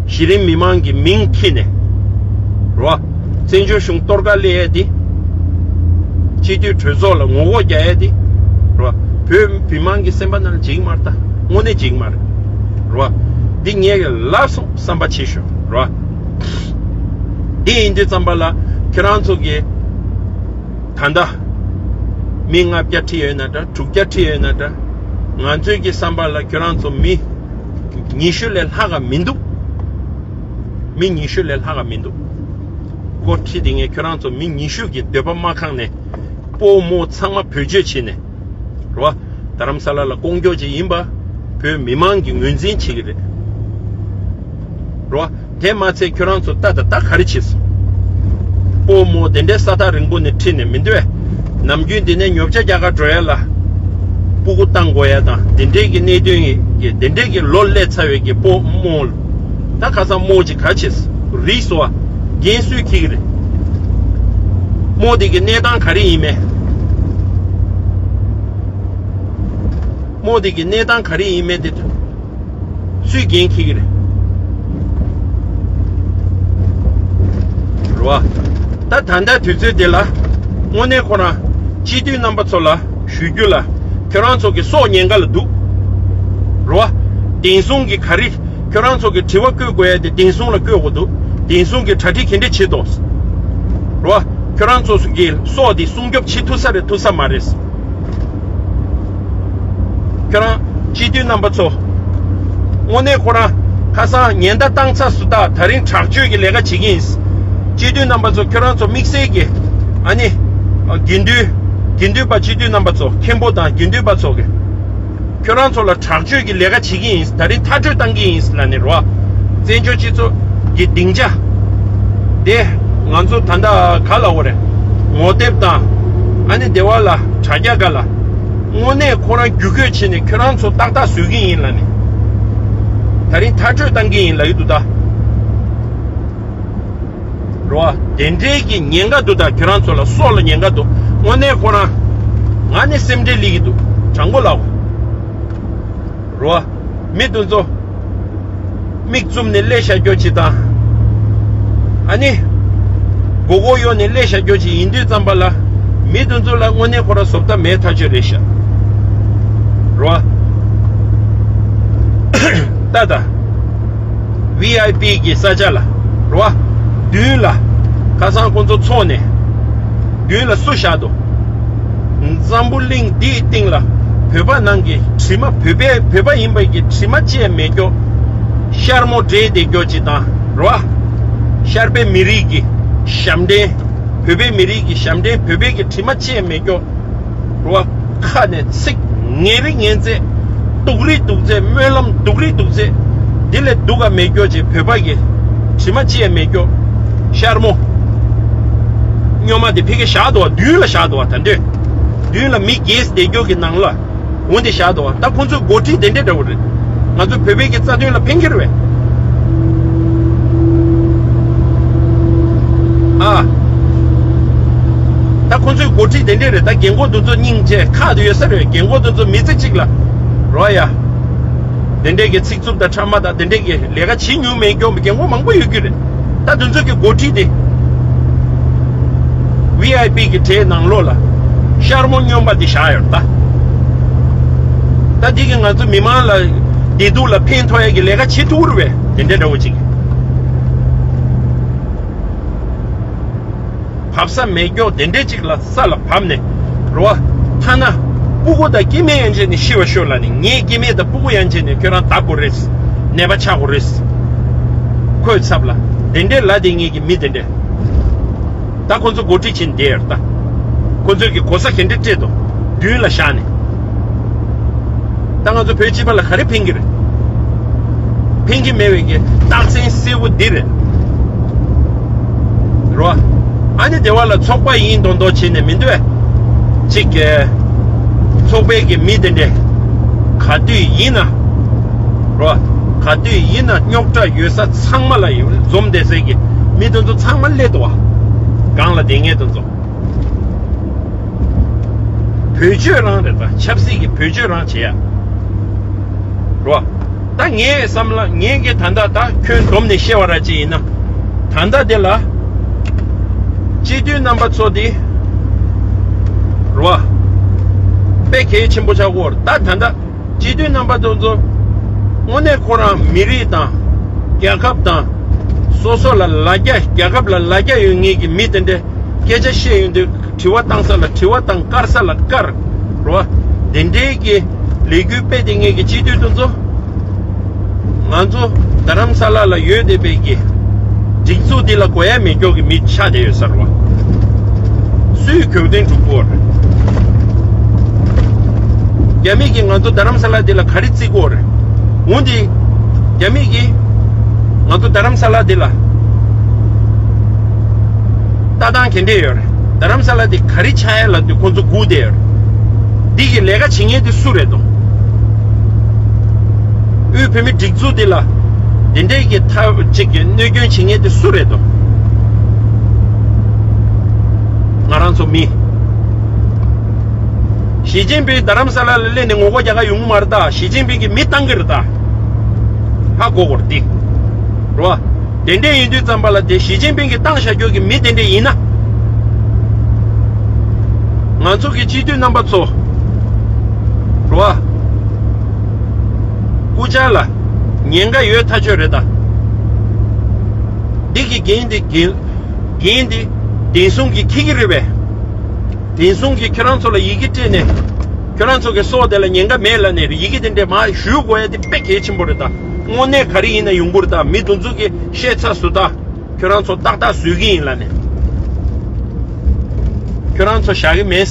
གཞི་རིམ་མི་མང་གི་མིང་འཁྱེར་ནས། རེད་བ། བཙན་བྱོལ་གཞུང་གཏོར་ཁ་སླེབས་ཡས་དེ། སྤྱི་འཐུས་གྲོས་ཚོགས་ལ་ངོ་རྒོལ་རྒྱག་ཡས་དེ། རེད་བ། བོད་མི་མང་གི་སེམས་པ་ནང་ལ་འཇིགས་མ་རེད་ད། དངོས་གནས་འཇིགས་མ་རེད། རེད་བ། འདི་ངས་ཀྱི་ལབ་སོང་བསམ་པ་བྱེད་ཤོག་རེད་བ། འདི་ཡིན་དུས་ཙམ་པ་ལ་ཁྱེད་རང་ཚོ་གི་ད་ལྟ་མི་ལྔ་བརྒྱ་ཁྲིད་ཡོད་ན་འདྲ། དྲུག་བརྒྱ་ཁྲིད་ཡོད་ན་འདྲ། ང་ཚོའི་གི་བསམ་པ་ལ་ཁྱོད་རང་ཚོ་མི་ཉི་ཤུ་ལས་ལྷག་ག་མི་འདུག་མི་ཉི་ཤུ་ལས་ལྷག་ག་མི་འདུག་སྐོར་ཁྲིད་དེ་ངས་ཁྱོད་རང་ཚོ་མི་ཉི་ཤུ་གི་འདོད་པ་མ་ཁེངས་ནས་སྤོ་རྨོ་ཚང་མ་བེད་སྤྱོད་བྱས་ནས་རོ། རྡ་རམ་ས་ལ་ལ་ཀོང་ཀྱོག་ཅིག་ཡིན་པ་བོད་མི་མང་གི་ངོས་འཛིན་བྱེད་ཀྱི་རེད། རོ། དེ་མ་ཚད་ཁྱོད་རང་ཚོ་ལྟ་ད་ལྟ་ག་རེ་བྱེད་སོང་། སྤོ་རྨོ་དེ་འདྲའི་ས་ཐག་རིང་པོ་ནས་ཁྲིད་ནས་མི་འདོད། ནམ་རྒྱུན་འདི་ནས་ཉོ་ཆ་རྒྱག་ག་འགྲོ་ཡ་ལ་སྤུ་གུ་བཏང་དགོས་ཡ་དང་དེ་འདྲའི་གི་གནད་དོན་གི་དེ་འདྲའི་གི་ལོ་སླེབས་ཚར་བའི་གི་སྤོ་རྨོ་ལ་ད་ཁ་སང་རྨོ་ཅིག་ག་བྱེད་སོང་། རིག་སོང་བ། འགན་སུས་འཁྱེར་གི་རེད། རྨོ་དེ་གི་གནས་སྟངས་ག་རེ་ཡིན་མེད། རྨོ་དེ་གི་གནས་སྟངས་ག་རེ་ཡིན་མེད་དེ། སུས་འགན་འཁྱེར་གྱི་རེད། རེད་བ། ད་ད་ལྟ་དུས་ཚོད་འདི་ལ་དངོས་གནས་ཁོ་རང་སྤྱི་འཐུས་རྣམ་པ་ཚོ་ལ་ཞུ་རྒྱུ་ལ་ཁྱོད་རང་ཚོ་གི་སྲོག་ཉེན་ཁ་ལ་འདུག་རེད་བ། བདེན་སྲུང་གི་ག་རེ་ཁྱོད་རང་ཚོ་གི་དྲི་བ་བཀོད་དགོས་ཡ་དེ་བདེན་སྲུང་ལ་བཀོད་དགོས་འདུག་བདེན་སྲུང་གི་གྲ་སྒྲིག་ག་འདྲ་བྱེད་དོ། རེད་བ། ཁྱོད་རང་ཚོ་གི་སྲོག་དེ་སྲུང་སྐྱོབ་བྱེད་ཐུབ་ས་རེད་ཐུབ་ས་མ་རེད། ཁྱོད་རང་སྤྱི་འཐུས་རྣམ་པ་ཚོ། དངོས་གནས་ཁོ་རང་ཁ་སང་ཉེན་བརྡ་བཏང་ཚར་སུ་དག་ད་རིང་དྲག་སྤྱོད་ཀྱི་ལས་ཀ་བྱེད་ཀྱི་ཡིན། སྤྱི་འཐུས་རྣམ་པ་ཚོ་ཁྱོད་རང་ཚོ་དམིགས་བསལ་གྱི་ཨ་ནི། དགེ་འདུན། དགེ་འདུན་པ་སྤྱི་འཐུས་རྣམ་པ་ཚོ་མཁན་པོ་དང་དགེ་འདུན་པ་ཚོ་གི། ཁྱོད་རང་ཚོ་ལ་དྲག་སྤྱོད་ཀྱི་ལས་ཀ་བྱེད་ཀྱི་ཡིན་ད་རིང་མཐར་སྐྲོད་བཏང་གི་ཡིན་ལ་ནི་རོ། བཙན་བྱོལ་སྤྱི་ཚོགས་ཀྱི་སྡིངས་ཆ། དེ་ང་ཚོ་ད་ལྟ་ག་ལ་འོ་རེད། ངོ་དེབ་དང་། ཨ་ནི་སྡེ་བ་ལ་དྲ་རྒྱ་ག་ལ། དངོས་གནས་ཁོ་རང་བརྒྱུད་སྐུལ་བྱས་ནས་ཁྱོད་རང་ཚོ་ཏག་ཏག་བཟོས་ཀྱི་ཡིན་ལ་ནི། ད་རིང་མཐར་སྐྲོད་བཏང་གི་ཡིན་ལ་ཡོད་དུ་ད། རོ། དེ་འདྲའི་གི་ཉེན་ཁ་འདུག་ད་ཁྱོད་རང་ཚོ་ལ་སྲོག་ལ་ཉེན་ཁ་འདུག་དངོས་གནས་ཁོ་རང་། ང་ནི་སེམས་ཁྲལ་སླེབས་ཀྱི་འདུག་དྲང་པོ་ལབ། རོ། མི་དེ་ཚོ། མིག་བཙུམ་ནས་སླེབས་བཞག་རྒྱུ་ཅིག་དང་། ཨ་ནི། མགོ་སྐོར་གཡོག་ནས་སླེབས་བཞག་རྒྱུ་ཅིག་ཡིན་དུས་ཙམ་པ་ལ། མི་དེ་ཚོ་ལ་དངོས་གནས་ཁོ་རང་བཟོ་ལྟ་མེད་ཐག་ཆོད་རེད་ཤག་རོ། ད་ད། ཝི་ཨའི་པི་གི་ས་ཆ་ལ། རོ། མདུན་ལ། ཁ་སང་ཁོང་ཚོ་ཚོགས་ནས། མདུན་ལ་སུ་བཞག་འདུག་འཛམ་བུ་གླིང་འདིའི་སྟེང་ལ་བོད་པ་ནང་གི་དྲི་མ་བོད་པའི་བོད་པ་ཡིན་པ་གི་དྲི་མ་ཅི་ཡང་མེད་ཀྱོག་ཤར་མོ་འདྲེས་བསྡད་ཀྱོག་ཅིག་དང་རོ། ཤར་པའི་མི་རིགས་ཀྱི་ཞབས་འདྲེན། བོད་པའི་མི་རིགས་ཀྱི་ཞབས་འདྲེན་བོད་པའི་གི་དྲི་མ་ཅི་ཡང་མེད་ཀྱོག་རོ། ཁ་ནས་ཚིག་ངན་རི་ངན་ཚད། སྡུག་རི་སྡུག་ཚད་སྨོན་ལམ་སྡུག་རི་སྡུག་ཚད། འདི་ལས་སྡུག་ག་མེད་ཀྱོག་ཅིག་བོད་པ་གི་དྲི་མ་ཅི་ཡང་མེད་ཀྱོག་ཤར་མོ། སྨྱོན་མ་དེ་ཕ་གིར་བཞག་འདུག་བ་མདུན་ལ་བཞག་འདུག་བ་ད་འདོད། མདུན་ལ་མི་རྒྱས་བསྡད་རྒྱུ་གི་ནང་ལ་འོ་འདི་བཞག་འདུག་བ་ད་ཁོང་ཚོའི་འགོ་ཁྲིད་དེ་འདྲས་འདྲ་བོ་རེད། ང་ཚོ་བོད་པའི་གི་རྩ་དོན་ལ་ཕན་གྱི་རེད་བས། ཨ། ད་ཁོང་ཚོའི་འགོ་ཁྲིད་དེ་འདྲས་རེད་ད་རྒན་གོག་འདི་ཚོ་སྙིང་རྗེ་ཁག་ཏུ་ཡོད་ས་རེད་རྒན་གོག་འདི་ཚོ་མི་ཚེ་གཅིག་ལ་རོ་ཡ། དེ་འདྲས་གི་ཚིག་རྩུབ་དང་ཕྲ་མ་དང་དེ་འདྲས་གི་ལས་ཀ་བྱེད་མྱོང་མེད་མགྱོགས་རྒན་གོག་མང་པོ་ཡོད་རྒྱུ་རེད། ད་དེ་ཚོ་གི་འགོ་ཁྲིད་དེ། ཝི་ཨའི་པི་གི་གྲས་ནང་ལོགས་ལ། ཤར་མོ་སྨྱོན་པ་འདི་བཞག་ཡོད་ད། ད་འདི་གི་ང་ཚོ་མི་མང་ལ། བདེ་སྡུག་ལ་ཕན་ཐོགས་ཡ་གི་ལས་ཀ་བྱེད་ཐུབ་རུ་བས་དེ་འདྲས་འདྲ་བོ་ཅིག་བབས་ས་མེད་མགྱོགས་དེ་འདྲས་ཅིག་ལ་ས་ལ་བབས་ནས་རོ། ཐ་ན། སྤུ་གུ་དང་སྐྱེ་དམན་ཡན་ཆད་ནས་ཤི་བ་ཤོད་ལ་ནི་ངའི་སྐྱེ་དམན་དང་སྤུ་གུ་ཡན་ཆད་ནས་ཁྱོད་རང་བདག་དགོས་རེད། ནད་པ་ཆགས་དགོས་རེད། ཁོའི་ཚབ་ལ། དེ་འདྲའི་ལ་དེ་ངེད་ཀྱི་མི་དེ་འདྲས། ད་ཁོ་ཚོ་འགོ་ཁྲིད་བྱེད་འདི་ཡར་ད། ཁོ་ཚོས་ཀྱི་གོ་ས་ག་འདྲ་སྤྲད་དོ། མདུན་ལ་བཞག་ནས། ད་ང་ཚོ་བོད་སྤྱི་པ་ལ་ག་རེ་ཕན་གྱི་རེད། ཕན་གྱི་མེད་པའི་གི་རྟགས་མཚན་གསལ་པོ་འདི་རེད། རོ། ཨ་ནི་སྡེ་བ་ལ་ཚོགས་པ་ཡིན་མདོག་མདོག་བྱས་ནས་མི་འདུག་ཨེ། གཅིག་གི་ཚོགས་པའི་གི་མི་དེ་འདྲས། ག་དུས་ཡིན་ན། རོ། ག་དུས་ཡིན་ན་རྙོག་དྲ་ཡོད་ས་ཚང་མ་ལ་ཡོད་འཛོམས་བསྡད་སའི་གི་མི་དེ་ཚོ་ཚང་མ་སླེབས་འདུག་བ། སྒང་ལ་བསྡད་མཁན་དེ་ཚོ། བེད་སྤྱོད་རང་རེད་ད་ཆབ་སྲིད་ཀྱི་བེད་སྤྱོད་རང་བྱེད་ཡ། རོ། ད་ངའི་བསམ་བློ་ངའི་གི་ད་ལྟ་ད་ཁྱོན་བསྡོམས་ནས་བཤད་པ་ར་ཅིག་ཡིན་ན། ད་ལྟ་དེ་ལ། སྤྱི་འཐུས་རྣམ་པ་ཚོ་དེ། རོ། དཔེ་གལ་ཆེན་པོ་ཆགས་ཀྱི་ཡོད་རེད་ད་ད་ལྟ། སྤྱི་འཐུས་རྣམ་པ་དེ་ཚོ། དངོས་གནས་ཁོ་རང་མི་རིགས་དང་། རྒྱལ་ཁབ་དང་། སོ་སོ་ལ་ལ་རྒྱ་རྒྱལ་ཁབ་ལ་ལ་རྒྱ་ཡོད་མཁན་གྱི་མི་དེ་འདྲས། སྐད་ཆ་བཤད་ཡོང་དུས་དྲི་བ་བཏང་ས་ལ་དྲི་བ་བཏང་དཀར་ས་ལ་དཀར། རོ། དེ་འདྲའི་གི་ ལས་འགུལ་སྤེལ་བསྡད་མཁན་གྱི་སྤྱི་འཐུས་དེ་ཚོ། ང་ཚོ་རྡ་རམ་ས་ལ་ལ་ཡོད་བསྡད་པའི་གི་སྒྲིག་འཛུགས་འདི་ལ་དགོས་ཡ་མེད་སྐྱོ་གི་མི་ཆགས་བསྡད་ཡོད་ས་རེད་བ། སུས་གྱོད་དོན་སྒྲུབ་དགོས་རེད། རྒྱ་མི་གིས་ང་ཚོ་རྡ་རམ་ས་ལ་འདི་ལ་ག་རེ་བརྩི་དགོས་རེད། འོན་ཏེ་རྒྱ་མི་གིས་ང་ཚོ་རྡ་རམ་ས་ལ་འདི་ལ་ལྟ་སྟངས་ག་འདྲས་ཡོད་རེད། རྡ་རམ་ས་ལ་འདི་ག་རེ་ཆགས་ཡ་ལབ་དུས་ཁོང་ཚོ་སྒུག་བསྡད་ཡོད་རེད། འདི་གི་ལས་ཀ་བྱེད་མཁན་དེ་སུ་རེད་དོ། དབུས་བོད་མི་སྒྲིག་འཛུགས་འདི་ལ་དེ་འདྲས་ཀྱི་ཐབས་གཅིག་གི་གནོད་སྐྱོན་བྱེད་མཁན་དེ་སུ་རེད་དོ། ང་རང་ཚོ་མི། ཞི་ཅིན་ཕིང་རྡ་རམ་ས་ལ་ལ་སླེབས་ནས་ངོ་རྒོལ་རྒྱག་ག་ཡོང་གི་མ་རེད་ད། ཞི་ཅིན་ཕིང་གིས་མི་བཏང་གི་རེད་ད། ཧ་གོ་དགོས་རེད་དེ། རེད་བ། དེ་འདྲས་ཡིན་དུས་ཙམ་པ་ལ་དེ་ཞི་ཅིན་ཕིང་གིས་བཏང་བཞག་རྒྱུ་གི་མི་དེ་འདྲས་ཡིན་ན། ང་ཚོ་གི་སྤྱི་འཐུས་རྣམ་པ་ཚོ། རེད་བ། སྐུ་བཅར་ལ་ཉེན་ཁ་ཡོད་ཐག་ཆོད་རེད་ད། འདི་གི་འགན་འདི་འགན་འགན་འདི་བདེན་སྲུང་གིས་འཁྱེར་གི་རེད་པས། བདེན་སྲུང་གིས་ཁྱོད་རང་ཚོ་ལ་ཡི་གེ་སྤྲད་ནས། ཁྱོད་རང་ཚོ་གི་སྲོག་དེ་ལ་ཉེན་ཁ་མེད་ལབ་ནས་ཡི་གེ་དེ་འདྲས་མར་ཞུ་དགོས་ཡ་དེ་དཔེ་གལ་ཆེན་པོ་རེད་ད། དངོས་གནས་ག་རེ་ཡིན་ན་ཡོང་གི་རེད་ད། མི་དེ་ཚོ་གིས་བཤད་ཚར་སོང་ད། ཁྱོད་རང་ཚོ་ཏག་ཏག་བཟོས་ཀྱི་ཡིན་ལབ་ནས། ཁྱོད་རང་ཚོ་བཞག་གི་མེད།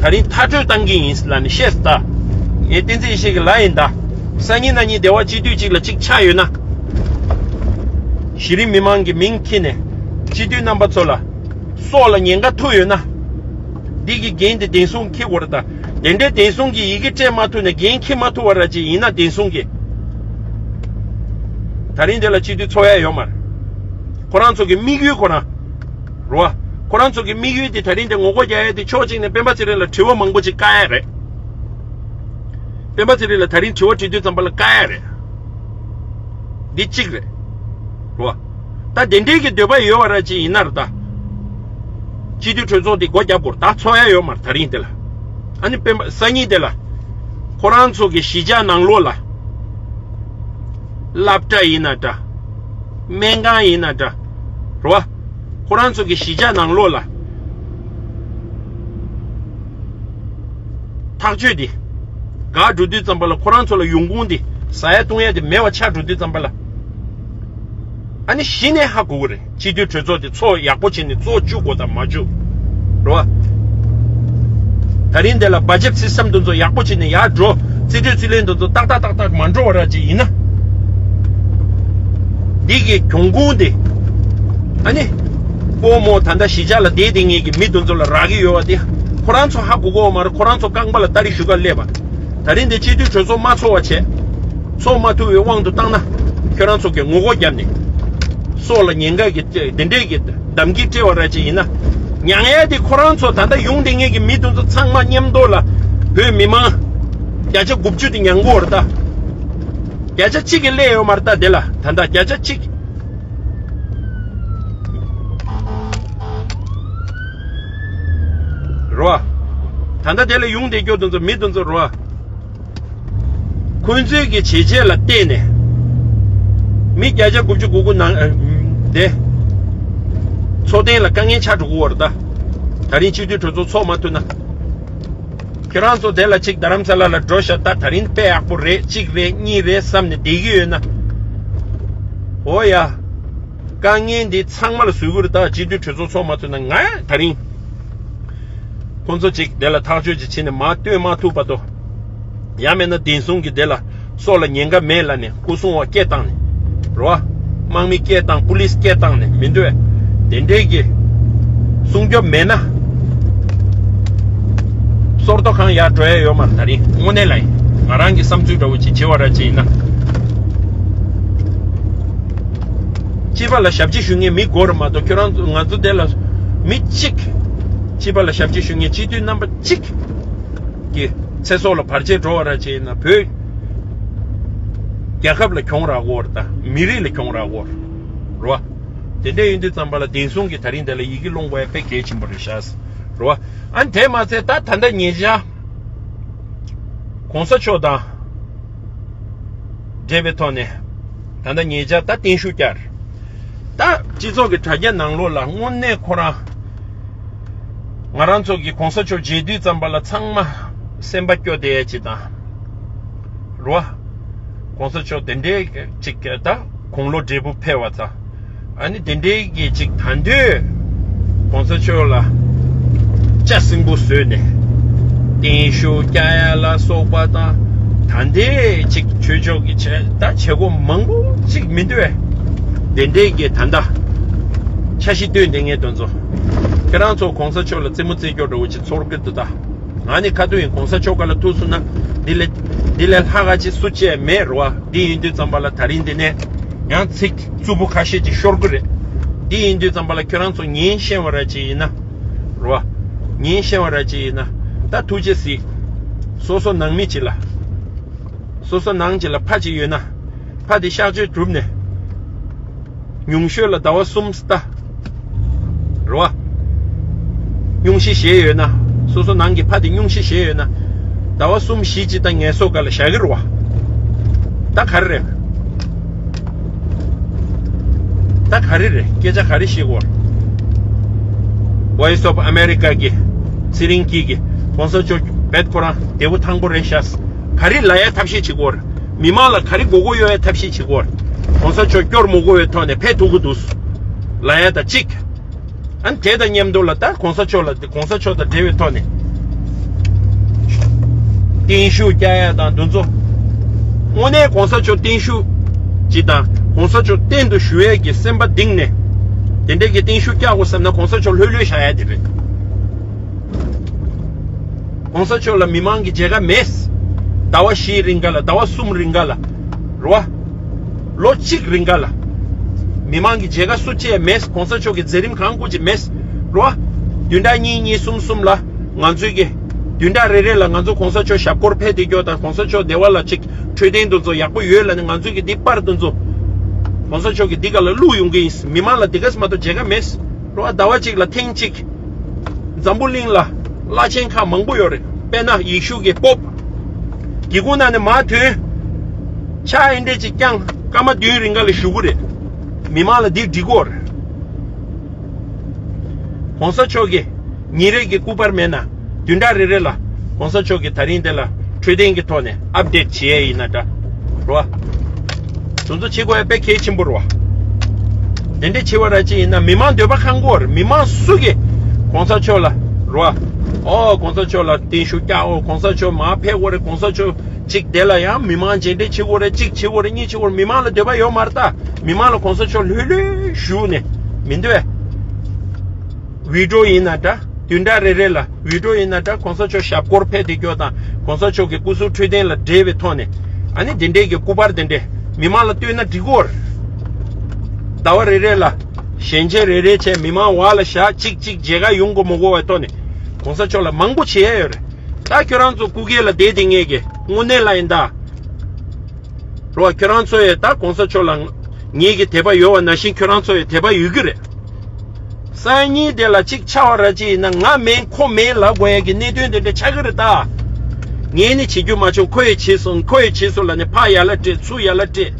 ད་རིང་མཐར་སྐྲོད་བཏང་གི་ཡིན་ལབ་ནས་བཤད་སོང་ད། ངས་བསྟན་འཛིན་ཡེ་ཤེས་ཀྱི་ལབ་ཡིན་ད། སང་ཉིན་གནངས་ཉིན་སྡེ་བ་སྤྱི་འཐུས་གཅིག་ལ་གཅིག་ཆགས་ཡོད་ན། གཞི་རིམ་མི་མང་གི་མིང་འཁྱེར་ནས་སྤྱི་འཐུས་རྣམ་པ་ཚོ་ལ་སྲོག་ལ་ཉེན་ཁ་ཐུག་ཡོད་ན། འདི་གི་འགན་དེ་བདེན་སྲུང་འཁྱེར་དགོས་རེད་ད། དེ་འདྲའི་བདེན་སྲུང་གིས་ཡི་གེ་སྤྲད་མ་ཐུབ་ནས་འགན་འཁྱེར་མ་ཐུབ་པ་ར་ཅིག་ཡིན་ན་བདེན་སྲུང་གིས། ད་རིང་འདི་ལ་སྤྱི་འཐུས་ཚོགས་ཡ་ཡོད་མ་རེད། ཁོ་རང་ཚོ་གི་དམིགས་ཡུལ་ཁོ་རང་། རེད་བ། ཁོ་རང་ཚོ་གི་དམིགས་ཡུལ་དེ་ད་རིང་འདི་ངོ་རྒོལ་རྒྱག་ཡ་དེ་ཕྱོགས་གཅིག་ནས་སྤེན་པ་ཚེ་རིང་ལ་དྲི་བ་མང་པོ་ཅིག་བཀག་ཡ་རེད། སྤེན་པ་ཚེ་རིང་ལ་ད་རིང་དྲི་བ་དྲི་དུས་ཙམ་པ་ལ་བཀག་ཡ་རེད། འདི་གཅིག་རེད། རེད་བ། ད་དེ་འདྲའི་གི་འདོད་པ་ཡོད་པ་ར་ཅིག་ཡིན་ན་རེད་ད། སྤྱི་འཐུས་གྲོས་ཚོགས་འདི་སྒོ་བརྒྱབ་དགོས་རེད་ད། ཚོགས་ཡ་ཡོད་མ་རེད་ད་རིང་འདི་ལ། ཨ་ནི་སྤེན་པ་སང་ཉིན་དེ་ལ། ཁོ་རང་ཚོ་གི་གཞིས་ཆགས་ནང་ལོགས་ལ། སློབ་གྲྭ་ཡིན་ན་འདྲ། སྨན་ཁང་ཡིན་ན་འདྲ། རེད་བ། ཁོ་རང་ཚོ་གི་གཞིས་ཆགས་ནང་ལོགས་ལ། ཐག་གཅོད་འདི། འགག་འགྲོ་དུས་ཙམ་པ་ལ་ཁོ་རང་ཚོ་ལ་ཡོང་ཁུངས་འདི། ཟ་ཡ་བཏུང་ཡ་འདི་མེད་པ་ཆགས་འགྲོ་དུས་ཙམ་པ་ལ། ཨ་ནི་གཞི་ནས་ཧ་གོ་གི་རེད། སྤྱི་འཐུས་གྲོས་ཚོགས་དེ་ཚོགས་ཡག་པོ་བྱས་ནས་ཚོགས་བཅུག་དགོས་དང་མ་བཅུག་རེད་བ། ད་རིང་འདི་ལ་བ་ཇེཊ་སི་སི་ཊམ་དེ་ཚོ་ཡག་པོ་བྱས་ནས་ཡར་འགྲོ། རྩིས་སྤྲོད་རྩིས་ལེན་དེ་ཚོ་ཏག་ཏག་ཏག་ཏག་མ་འགྲོ་བ་ར་ཅིག་ཡིན་ན། འདི་གི་གྱོང་གུན་དེ། ཨ་ནི། སྒོར་མོ་ད་ལྟ་གཞིས་ཆགས་ལ་བསྡད་བསྡད་མཁན་གྱི་མི་དེ་ཚོ་ལ་རག་གི་ཡོད་བ་དེ། ཁོ་རང་ཚོ་ཧ་གོ་གོ་མ་རེད། ཁོ་རང་ཚོ་རྐང་པ་ལ་སྟ་རེ་གཞུ་ག་སླེབས་པ། ད་རིང་འདི་སྤྱི་འཐུས་གྲོས་ཚོགས་མ་ཚོགས་པ་བྱས། ཚོགས་མ་ཐུབ་པའི་དབང་དུ་བཏང་ན། ཁྱོད་རང་ཚོ་གིས་ངོ་རྒོལ་བརྒྱབ་ནས། སྲོག་ལ་ཉེན་ཁ་གི་དེ་འདྲས་ཀྱི་གདམ་གྱི་སྤྲད་པ་ར་ཅིག་ཡིན་ན། མྱངས་ཡ་དེ་ཁོ་རང་ཚོ་ད་ལྟ་ཡོང་བསྡད་མཁན་གྱི་མི་དེ་ཚོ་ཚང་མ་མཉམ་དུ་ལ་བོད་མི་མང་བརྒྱ་ཆ་དགུ་བཅུ་དེ་མྱང་གི་ཡོད་རེད་ད། བརྒྱ་ཆ་གཅིག་གིས་སླེབས་ཡོད་མ་རེད་ད་དེ་ལ། ད་ལྟ་བརྒྱ་ཆ་གཅིག་རེད་བ། ད་ལྟ་དེ་ལ་ཡོང་བསྡད་རྒྱུ་དེ་ཚོ་མི་དེ་ཚོ་རེད་བ། ཁོང་ཚོའི་གི་བྱས་རྗེས་ལ་བལྟས་ནས། མི་བརྒྱ་ཆ་དགུ་བཅུ་གོ་དགུ་ནང་དེ། འཚོ་རྟེན་ལ་དཀའ་ངལ་ཆགས་འགྲོ་གི་ཡོད་རེད་ད། ད་རིང་སྤྱི་འཐུས་གྲོས་ཚོགས་ཚོགས་མ་ཐུབ་ན། ཁྱེད་རང་ཚོ་དེ་ལ་གཅིག་རྡ་རམ་ས་ལ་ལ་འགྲོ་ཤག་ད་ད་རིང་དཔེ་ཡག་པོ་རེད། གཅིག་རེད་གཉིས་རེད་བསམ་ནས་བསྡད་ཀྱི་ཡོད་ན། འོ་ཡ། དཀའ་ངལ་འདི་ཚང་མ་ལ་བཟོ་གི་རེད་ད། སྤྱི་འཐུས་གྲོས་ཚོགས་ཚོགས་མ་ཐུབ་ན་ང་ད་རིང་། ཁོང་ཚོ་གཅིག་དེ་ལ་ཐག་གཅོད་ཅིག་བྱས་ནས་མར་སྟོན་མ་ཐུབ་བར་དུ། ཡང་མིན་ན་བདེན་སྲུང་གིས་དེ་ལ་སྲོག་ལ་ཉེན་ཁ་མེད་ལབ་ནས་སྐུ་སྲུང་བ་སྐད་བཏང་ནས། རེད་བ། དམག་མི་སྐད་བཏང་པུ་ལིས་སྐད་བཏང་ནས་མི་འདོད། དེ་འདྲས་ཀྱི་སྲུང་སྐྱོབ་མེད་ན། སོར་གཏོགས་གང་ཡར་འགྲོ་ཡ་ཡོད་མ་རེད་ད་རིང་། དངོས་གནས་ལ་ཡིན། ང་རང་གི་བསམ་ཚུལ་འདྲ་བོ་ཅིག་བྱེད་པ་ར་ཅིག་ཡིན་ན། སྤྱི་པ་ལ་ཞབས་ཕྱི་ཞུ་མཁན་མི་དགོས་རེད་མ་གཏོགས། ཁྱོད་རང་ཚོ་ང་ཚོ་དེ་ལ་མི་གཅིག་སྤྱི་པ་ལ་ཞབས་ཕྱི་ཞུ་མཁན་སྤྱི་འཐུས་རྣམ་པ་གཅིག་གི་ཚེ་སྲོག་ལ་བར་ཆད་འགྲོ་བ་ར་ཅིག་ཡིན་ན་བོད་རྒྱལ་ཁབ་ལ་གྱོང་རག་གོ་རེད་ད། མི་རིགས་ལ་གྱོང་རག་གོ་རེད་བ། དེ་འདྲ་ཡིན་དུས་ཙམ་པ་ལ་བདེན་སྲུང་གིས་ད་རིང་དེ་ལ་ཡི་གེ་སློང་དགོས་ཡ་དཔེ་གལ་ཆེན་པོ་རེད་ཤག་རེད་བ། ཨ་ནི་དེ་མ་ཚད་ད་ད་ལྟ་ཉེ་ཆར་གོང་ས་མཆོག་དང་འབྲེལ་བའི་ཐོག་ནས་ད་ལྟ་ཉེ་ཆར་ད་བརྟན་བཞུགས་བསྐྱར། ད་སྤྱི་ཚོགས་ཀྱི་དྲ་རྒྱ་ནང་ལོགས་ལ་དངོས་གནས་ཁོ་རང་ང་རང་ཚོ་གི་གོང་ས་མཆོག་མཇལ་དུས་ཙམ་པ་ལ་ཚང་མ་སེམས་པ་སྐྱོ་བསྡད་ཡ་ཅིག་དང་། རོ། གོང་ས་མཆོག་དེ་འདྲའི་ཅིག་ད་དགུང་ལོ་བགྲེས་པོ་ཕེབས་པ་དང་། ཨ་ནི་དེ་འདྲའི་གི་ཅིག་ད་དུང་གོང་ས་མཆོག་ལ་ལྕགས་སྲིན་པོ་བཟོས་ནས་བརྟན་བཞུགས་བསྐྱལ་ཡ་ལ་སོགས་པ་དང་། ད་ལྟའི་ཅིག་ཆོས་ཕྱོགས་ཀྱི་བྱ་ད་བྱེད་སྒོ་མང་པོ་ཅིག་མི་འདུག་བས། དེ་འདྲའི་གི་ད་ལྟ་འཆར་གཞི་བཏོན་བསྡད་མཁན་དེ་ཚོ། ཁྱེད་རང་ཚོ་གོང་ས་མཆོག་ལ་རྩེད་མོ་རྩེ་རྒྱུ་འདྲ་བོ་ཅིག་ཚོར་གི་འདུག་ད། ང་ནི་ཁ་ཐུག་ཡིན། གོང་ས་མཆོག་ག་ལ་ཐུག་སོང་ན་འདི་ལས་འདི་ལས་ལྷག་ག་ཅིག་སུ་བཅས་མེད་རེད་བ། འདི་ཡིན་དུས་ཙམ་པ་ལ་ད་རིང་འདི་ནས་ཡང་ཚིག་རྩུབ་པོ་ཁ་ཤས་ཅིག་ཤོར་གི་རེད། འདི་ཡིན་དུས་ཙམ་པ་ལ་ཁྱོད་རང་ཚོ་ཉན་ཤེས་པ་ར་ཅིག་ཡིན་ན་རེད་བ། ཉན་ཤེས་པ་ར་ཅིག་ཡིན་ན་ད་ཐུགས་རྗེ་གཟིགས། སོ་སོ་ནང་མི་ཅིག་ལ། སོ་སོ་ནང་ཅིག་ལ་ཕ་ཅིག་ཡོད་ན། ཕ་དེ་གཤགས་བཅོས་གྲུབ་ནས། ཉུང་ཤོས་ལ་ཟླ་བ་གསུམ་ལྟ། རེད་བ། སྙུང་གཞི་བཞེས་ཡོད་ན། སོ་སོ་ནང་གི་ཕ་དེ་སྙུང་གཞི་བཞེས་ཡོད་ན། ཟླ་བ་གསུམ་བཞི་ཅིག་ད་ངལ་གསོ་སྒང་ལ་བཞག་གི་རེད་བ། ད་ག་རེ་རེད། ད་ག་རེ་རེད། སྐད་ཆ་ག་རེ་བཤད་ཀྱི་ཡོད་རེད། Voice of America གི་ཚེ་རིང་སྐྱིད་ཀྱིས་གོང་ས་མཆོག་རྦད་ཁོ་རང་བདེ་པོ་ཐང་པོ་རེད་ཤག་ག་རེ་ལབ་ཡ་ཐབས་ཤེས་བྱེད་ཀྱི་ཡོད་རེད། མི་མང་ལ་ག་རེ་མགོ་སྐོར་གཡོག་ཡ་ཐབས་ཤེས་བྱེད་ཀྱི་ཡོད་རེད། གོང་ས་མཆོག་སྐྱོར་མི་དགོས་པའི་ཐོག་ནས་ཕེབས་ཐུབ་ཀྱི་འདུག་ལབ་ཡ་དང་གཅིག་ཨ་ནི་དེ་དང་མཉམ་དུ་ལ་ད་གོང་ས་མཆོག་ལ་གོང་ས་མཆོག་དང་འབྲེལ་བའི་ཐོག་ནས་བརྟན་བཞུགས་བསྐྱལ་ཡ་དང་འདི་ཚོ། དངོས་གནས་གོང་ས་མཆོག་བརྟན་བཞུགས་ཅིག་དང་གོང་ས་མཆོག་གཏན་དུ་བཞུགས་ཡས་ཀྱི་སེམས་པ་གཏིང་ནས་དེ་འདྲས་ཀྱི་བརྟན་བཞུགས་བསྐྱལ་དགོས་བསམ་ན་གོང་ས་མཆོག་ལྷོད་ལྷོད་བཞག་ཡ་དེ་རེད། གོང་ས་མཆོག་ལ་མི་མང་གི་མཇལ་ཁ་མེད། ཟླ་བ་བཞིའི་རིང་ག་ལ་ཟླ་བ་གསུམ་རིང་ག་ལ། རེད་བ། ལོ་གཅིག་རིང་ག་ལ། མི་མང་གི་མཇལ་ཁ་སུ་བཅས་མེད། གོང་ས་མཆོག་གི་མཛད་རིམ་གང་དགོས་ཀྱི་མེད། རེད་བ། བདུན་ཕྲག་གཉིས་གཉིས་གསུམ་གསུམ་ལ་ང་ཚོའི་གི་བདུན་ཕྲག་རེ་རེ་ལ་ང་ཚོ་གོང་ས་མཆོག་ཞབས་སྐོར་ཕེབས་བསྡད་རྒྱུ་དང་གོང་ས་མཆོག་བདེ་བ་ལ་ཅིག་འཕྲོད་བསྟེན་དུ་ཚོ་ཡག་པོ་ཡོད་ལ་ནི་ང་ཚོའི་གི་འདི་པར་དུ་ཚོ་གོང་ས་མཆོག་གི་འདི་ག་ལ་བླུག་ཡོང་གི་ཡིན། མི་མང་ལ་འདི་ག་ས་མ་གཏོགས་མཇལ་ཁ་མེད། རེད་བ། ཟླ་བ་གཅིག་ལ་ཐེངས་གཅིག་འཛམ་བུ་གླིང་ལ་བླ་ཆེན་ཁག་མང་པོ་ཡོད་རེད། དཔེར་ན་ཡེ་ཤུ་གི་པོབ། སྒེའུ་ཁུང་ནང་ནས་མར་ཐོན། ཕྱག་འདི་འདྲས་ཅིག་བརྐྱངས། སྐར་མ་བདུན་རིང་ག་ལ་བཞུགས་ཀྱི་རེད། མི་མང་ལ་འདི་འགྲིག་གི་ཡོད་རེད། གོང་ས་མཆོག་གི་ཉིན་རེ་གི་སྐུ་པར་མེད་ན་བདུན་ཕྲག་རེ་རེ་ལ་གོང་ས་མཆོག་གི་ད་རིང་འདི་ལ་འཕྲོད་བསྟེན་གྱི་ཐོག་ནས་ཨབ་ཌེཊ་བྱེད་ཡས་ཡིན་ན་འདྲ། རེད་བ། དེ་ཚོ་བྱེད་དགོས་ཡ་དཔེ་གལ་ཆེན་པོ་རེད་བ། དེ་འདྲ་བྱེད་པ་ར་ཅིག་ཡིན་ན་མི་མང་འདོད་པ་ཁེངས་ཀྱི་ཡོད་རེད། མི་མང་སུ་གིས་གོང་ས་མཆོག་ལ་རེད་བ། ཨོ་གོང་ས་མཆོག་ལ་བརྟན་བཞུགས་བསྐྱལ། ཨོ་གོང་ས་མཆོག་མར་ཕེབས་དགོས་རེད། གོང་ས་མཆོག་གཅིག་དེ་ལ་ཡང་མི་མང་མཇལ་འཕྲད་བྱེད་དགོས་རེད། གཅིག་བྱེད་དགོས་རེད། གཉིས་བྱེད་དགོས་རེད། མི་མང་ལ་འདོད་པ་ཡོད་མ་རེད་ད། མི་མང་ལ་གོང་ས་མཆོག་ལྷོད་ལྷོད་བཞུགས་ནས་མི་འདོད། བི་ཌི་ཡོ་ཡིན་ན་འདྲ། བདུན་ཕྲག་རེ་རེ་ལ་བི་ཌི་ཡོ་ཡིན་ན་འདྲ། གོང་ས་མཆོག་ཞབས་སྐོར་ཕེབས་བསྡད་རྒྱུ་དང་གོང་ས་མཆོག་གི་སྐུ་གཟུགས་འཕྲོད་བསྟེན་ལ་འབྲེལ་བའི་ཐོག་ནས་ཨ་ནི་དེ་འདྲའི་གི་སྐུ་པར་དེ་འདྲས་མི་མང་ལ་སྟོན་ན་འགྲིག་གི་ཡོད་རེད། ཟླ་བ་རེ་རེ་ལ་ཞལ་མཇལ་རེ་རེ་བྱས། མི་མང་བར་ལ་ཞག་གཅིག་གཅིག་མཇལ་ཁ་ཡོང་དགོས་མ་དགོས་པའི་ཐོག་ནས་གོང་ས་མཆོག་ལ་མང་པོ་བྱེད་ཡ་ཡོད་རེད། ད་ཁྱོད་རང་ཚོ་སྐུ་སྒེར་ལ་བསྡད་བསྡད་མཁན་གྱི་དངོས་གནས་ལ་ཡིན་ད། རེད་བ། ཁྱོད་རང་ཚོ་ཡས་ད་གོང་ས་མཆོག་ལ་ངེད་ཀྱི་དད་པ་ཡོད་པ་ནང་བཞིན་ཁྱོད་རང་ཚོ་ཡས་དད་པ་ཡོད་ཀྱི་རེད། སང་ཉིན་དེ་ལ་གཅིག་ཆགས་པ་ར་ཅིག་ཡིན་ན་ང་མིན་ཁོ་མིན་ལབ་དགོས་ཡས་ཀྱི་གནད་དོན་དེ་འདྲ་ཆགས་ཀྱི་རེད་ད། ངས་ནི་བྱེད་རྒྱུ་མ་བྱུང་། ཁོ་ཡས་བྱས་སོང་། ཁོ་ཡས་བྱས་སོང་ལབ་ནས་ཕར་ཡ་ལ་སྤྲད་ཚུར་ཡ་ལ་སྤྲད་བྱེད་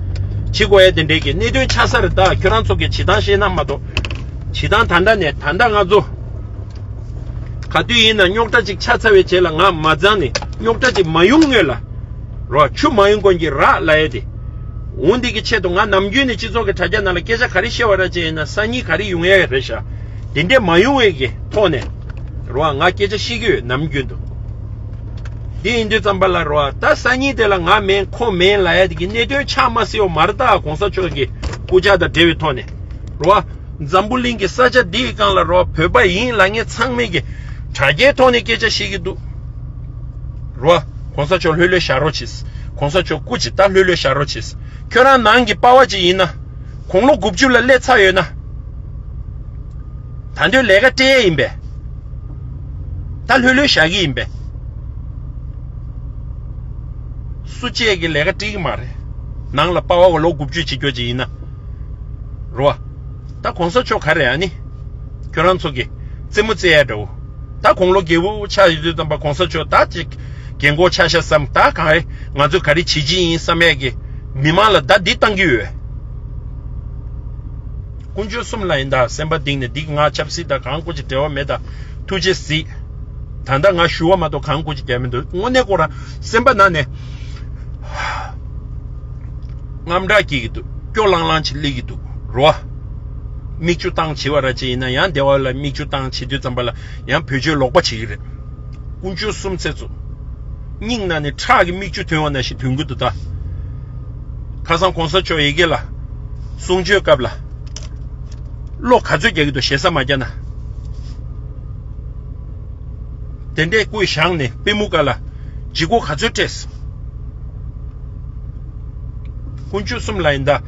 དགོས་ཡས་དེ་འདྲའི་གི་གནད་དོན་ཆགས་ས་རེད་ད། ཁྱོད་རང་ཚོ་གི་བྱེད་སྟངས་ཤེས་ན་མ་གཏོགས། བྱེད་སྟངས་ད་ལྟ་ནས་ད་ལྟ་ང་ཚོ། ག་དུས་ཡིན་ན་རྙོག་དྲ་ཅིག་ཆགས་ཚར་བའི་རྗེས་ལ་ང་མ་འཛེམས་ནས་རྙོག་དྲ་ཅིག་མ་ཡོང་སྔོན་ལ། རོ། ཆུ་མ་ཡོང་གོང་གི་རགས་ལབ་ཡས་དེ། འོ་འདི་གི་ཆེད་དུ་ང་ནམ་རྒྱུན་ནས་སྤྱི་ཚོགས་ཀྱི་དྲ་རྒྱ་ནང་ལ་སྐད་ཆ་ག་རེ་བཤད་པ་ར་ཅིག་ཡིན་ན་སང་ཉིན་ག་རེ་ཡོང་ཡས་རེད་ཤག་དེ་འདྲས་མ་ཡོང་བའི་གི་ཐོག་ནས། རོ། ང་སྐད་ཆ་བཤད་ཀྱི་ཡོད་ནམ་རྒྱུན་དུ། དེ་ཡིན་དུས་ཙམ་པ་ལ་རོ། ད་སང་ཉིན་དེ་ལ་ང་མིན་ཁོ་མིན་ལབ་ཡས་དེ་གི་གནད་དོན་ཆགས་མ་སྲིད་པ་མ་རེད་ད། གོང་ས་མཆོག་གི་སྐུ་ཕྱྭ་དང་འབྲེལ་བའི་ཐོག་ནས། རོ། འཛམ་བུ་གླིང་གི་ས་ཆ་འདིའི་སྒང་ལ་རོ། བོད་པ་ཡིན་ལབ་མཁན་ཚང་མས་ཀྱི་དྲ་རྒྱའི་ཐོག་ནས་སྐད་ཆ་བཤད་ཀྱི་འདུག་རོ། གོང་ས་མཆོག་ལྷོད་ལྷོད་བཞག་རོགས་གྱིས། གོང་ས་མཆོག་སྐུ་ཅིག་ད་ལྷོད་ལྷོད་བཞག་རོགས་གྱིས། ཁྱོད་རང་ནང་གི་པ་ཕ་ཅིག་ཡིན་ན། དགུང་ལོ་དགུ་བཅུ་ལ་སླེབས་ཚར་ཡོད་ན། ད་དུང་ལས་ཀ་སྤྲད་ཡས་ཡིན་པས། ད་ལྷོད་ལྷོད་བཞག་གི་ཡིན་པས། སུ་གཅིག་གིས་ལས་ཀ་སྤྲད་ཀྱི་མ་རེད། ནང་ལ་པ་ཕ་ལོ་དགུ་བཅུ་བྱེད་རྒྱུ་ཅིག་ཡིན་ན། རོ། ད་གོང་ས་མཆོག་ག་རེ་ཨ་ནི། ཁྱོད་རང་ཚོ་གི་རྩེད་མོ་རྩེ་ཡ་འདྲ་བོ། ད་དགུང་ལོ་རྒས་པོ་ཆགས་ཡོད་དུས་ཙམ་པ་གོང་ས་མཆོག་ད་ཅིག་རྒན་གོག་ཆགས་ཤག་བསམ། ད་གང་རེད། ང་ཚོས་ག་རེ་བྱེད་ཀྱི་ཡིན་བསམ་ཡས་ཀྱི་མི་མང་ལ་བརྡ་འདི་བཏང་གི་ཡོད། དཀོན་མཆོག་གསུམ་ལ་ཡིན་ད། སེམས་པ་གཏིང་ནས་འདི་ང་ཆབ་སྲིད་དང་གང་དགོས་ཀྱི་འབྲེལ་བ་མེད་ད། ཐུགས་རྗེ་གཟིགས། ད་ལྟ་ང་ཞུ་བ་མ་གཏོགས་གང་དགོས་ཀྱི་རྒྱ་མི་འདུག་དངོས་གནས་ཁོ་རང་སེམས་པ་ནང་ནས། དངངས་སྐྲག་སྐྱེ་གི་འདུག་སྐྱོ་ལང་ལང་ཅིག་སླེབས་ཀྱི་འདུག་རོ། མིག་ཆུ་བཏང་བྱེད་པ་ར་ཅིག་ཡིན་ན་ཡང་བདེ་བ་ལ་མིག་ཆུ་བཏང་བྱེད་དུས་ཙམ་པ་ལ་ཡང་བེད་སྤྱོད་ལོག་པ་བྱེད་ཀྱི་རེད། དཀོན་མཆོག་གསུམ་ཚེ་ཚོ། སྙིང་ནང་ནས་ཁྲག་གི་མིག་ཆུ་ཐོན་པ་ནང་བཞིན་ཐོན་གྱི་འདུག་ད། ཁ་སང་གོང་ས་མཆོག་ཡ་གི་ལ། གསུང་ཆོས་སྐབས་ལ། བློ་ག་ཚོད་རྒྱག་གི་འདུག་ཞེ་ས་མ་རྒྱག་ན། དེ་འདྲའི་སྐུ་བཞེངས་ནས་པུས་མོ་ཀ་ལ་ལྗིད་ཁོག་ག་ཚོད་སྤྲད། དཀོན་མཆོག་གསུམ་ལ་ཡིན་ད།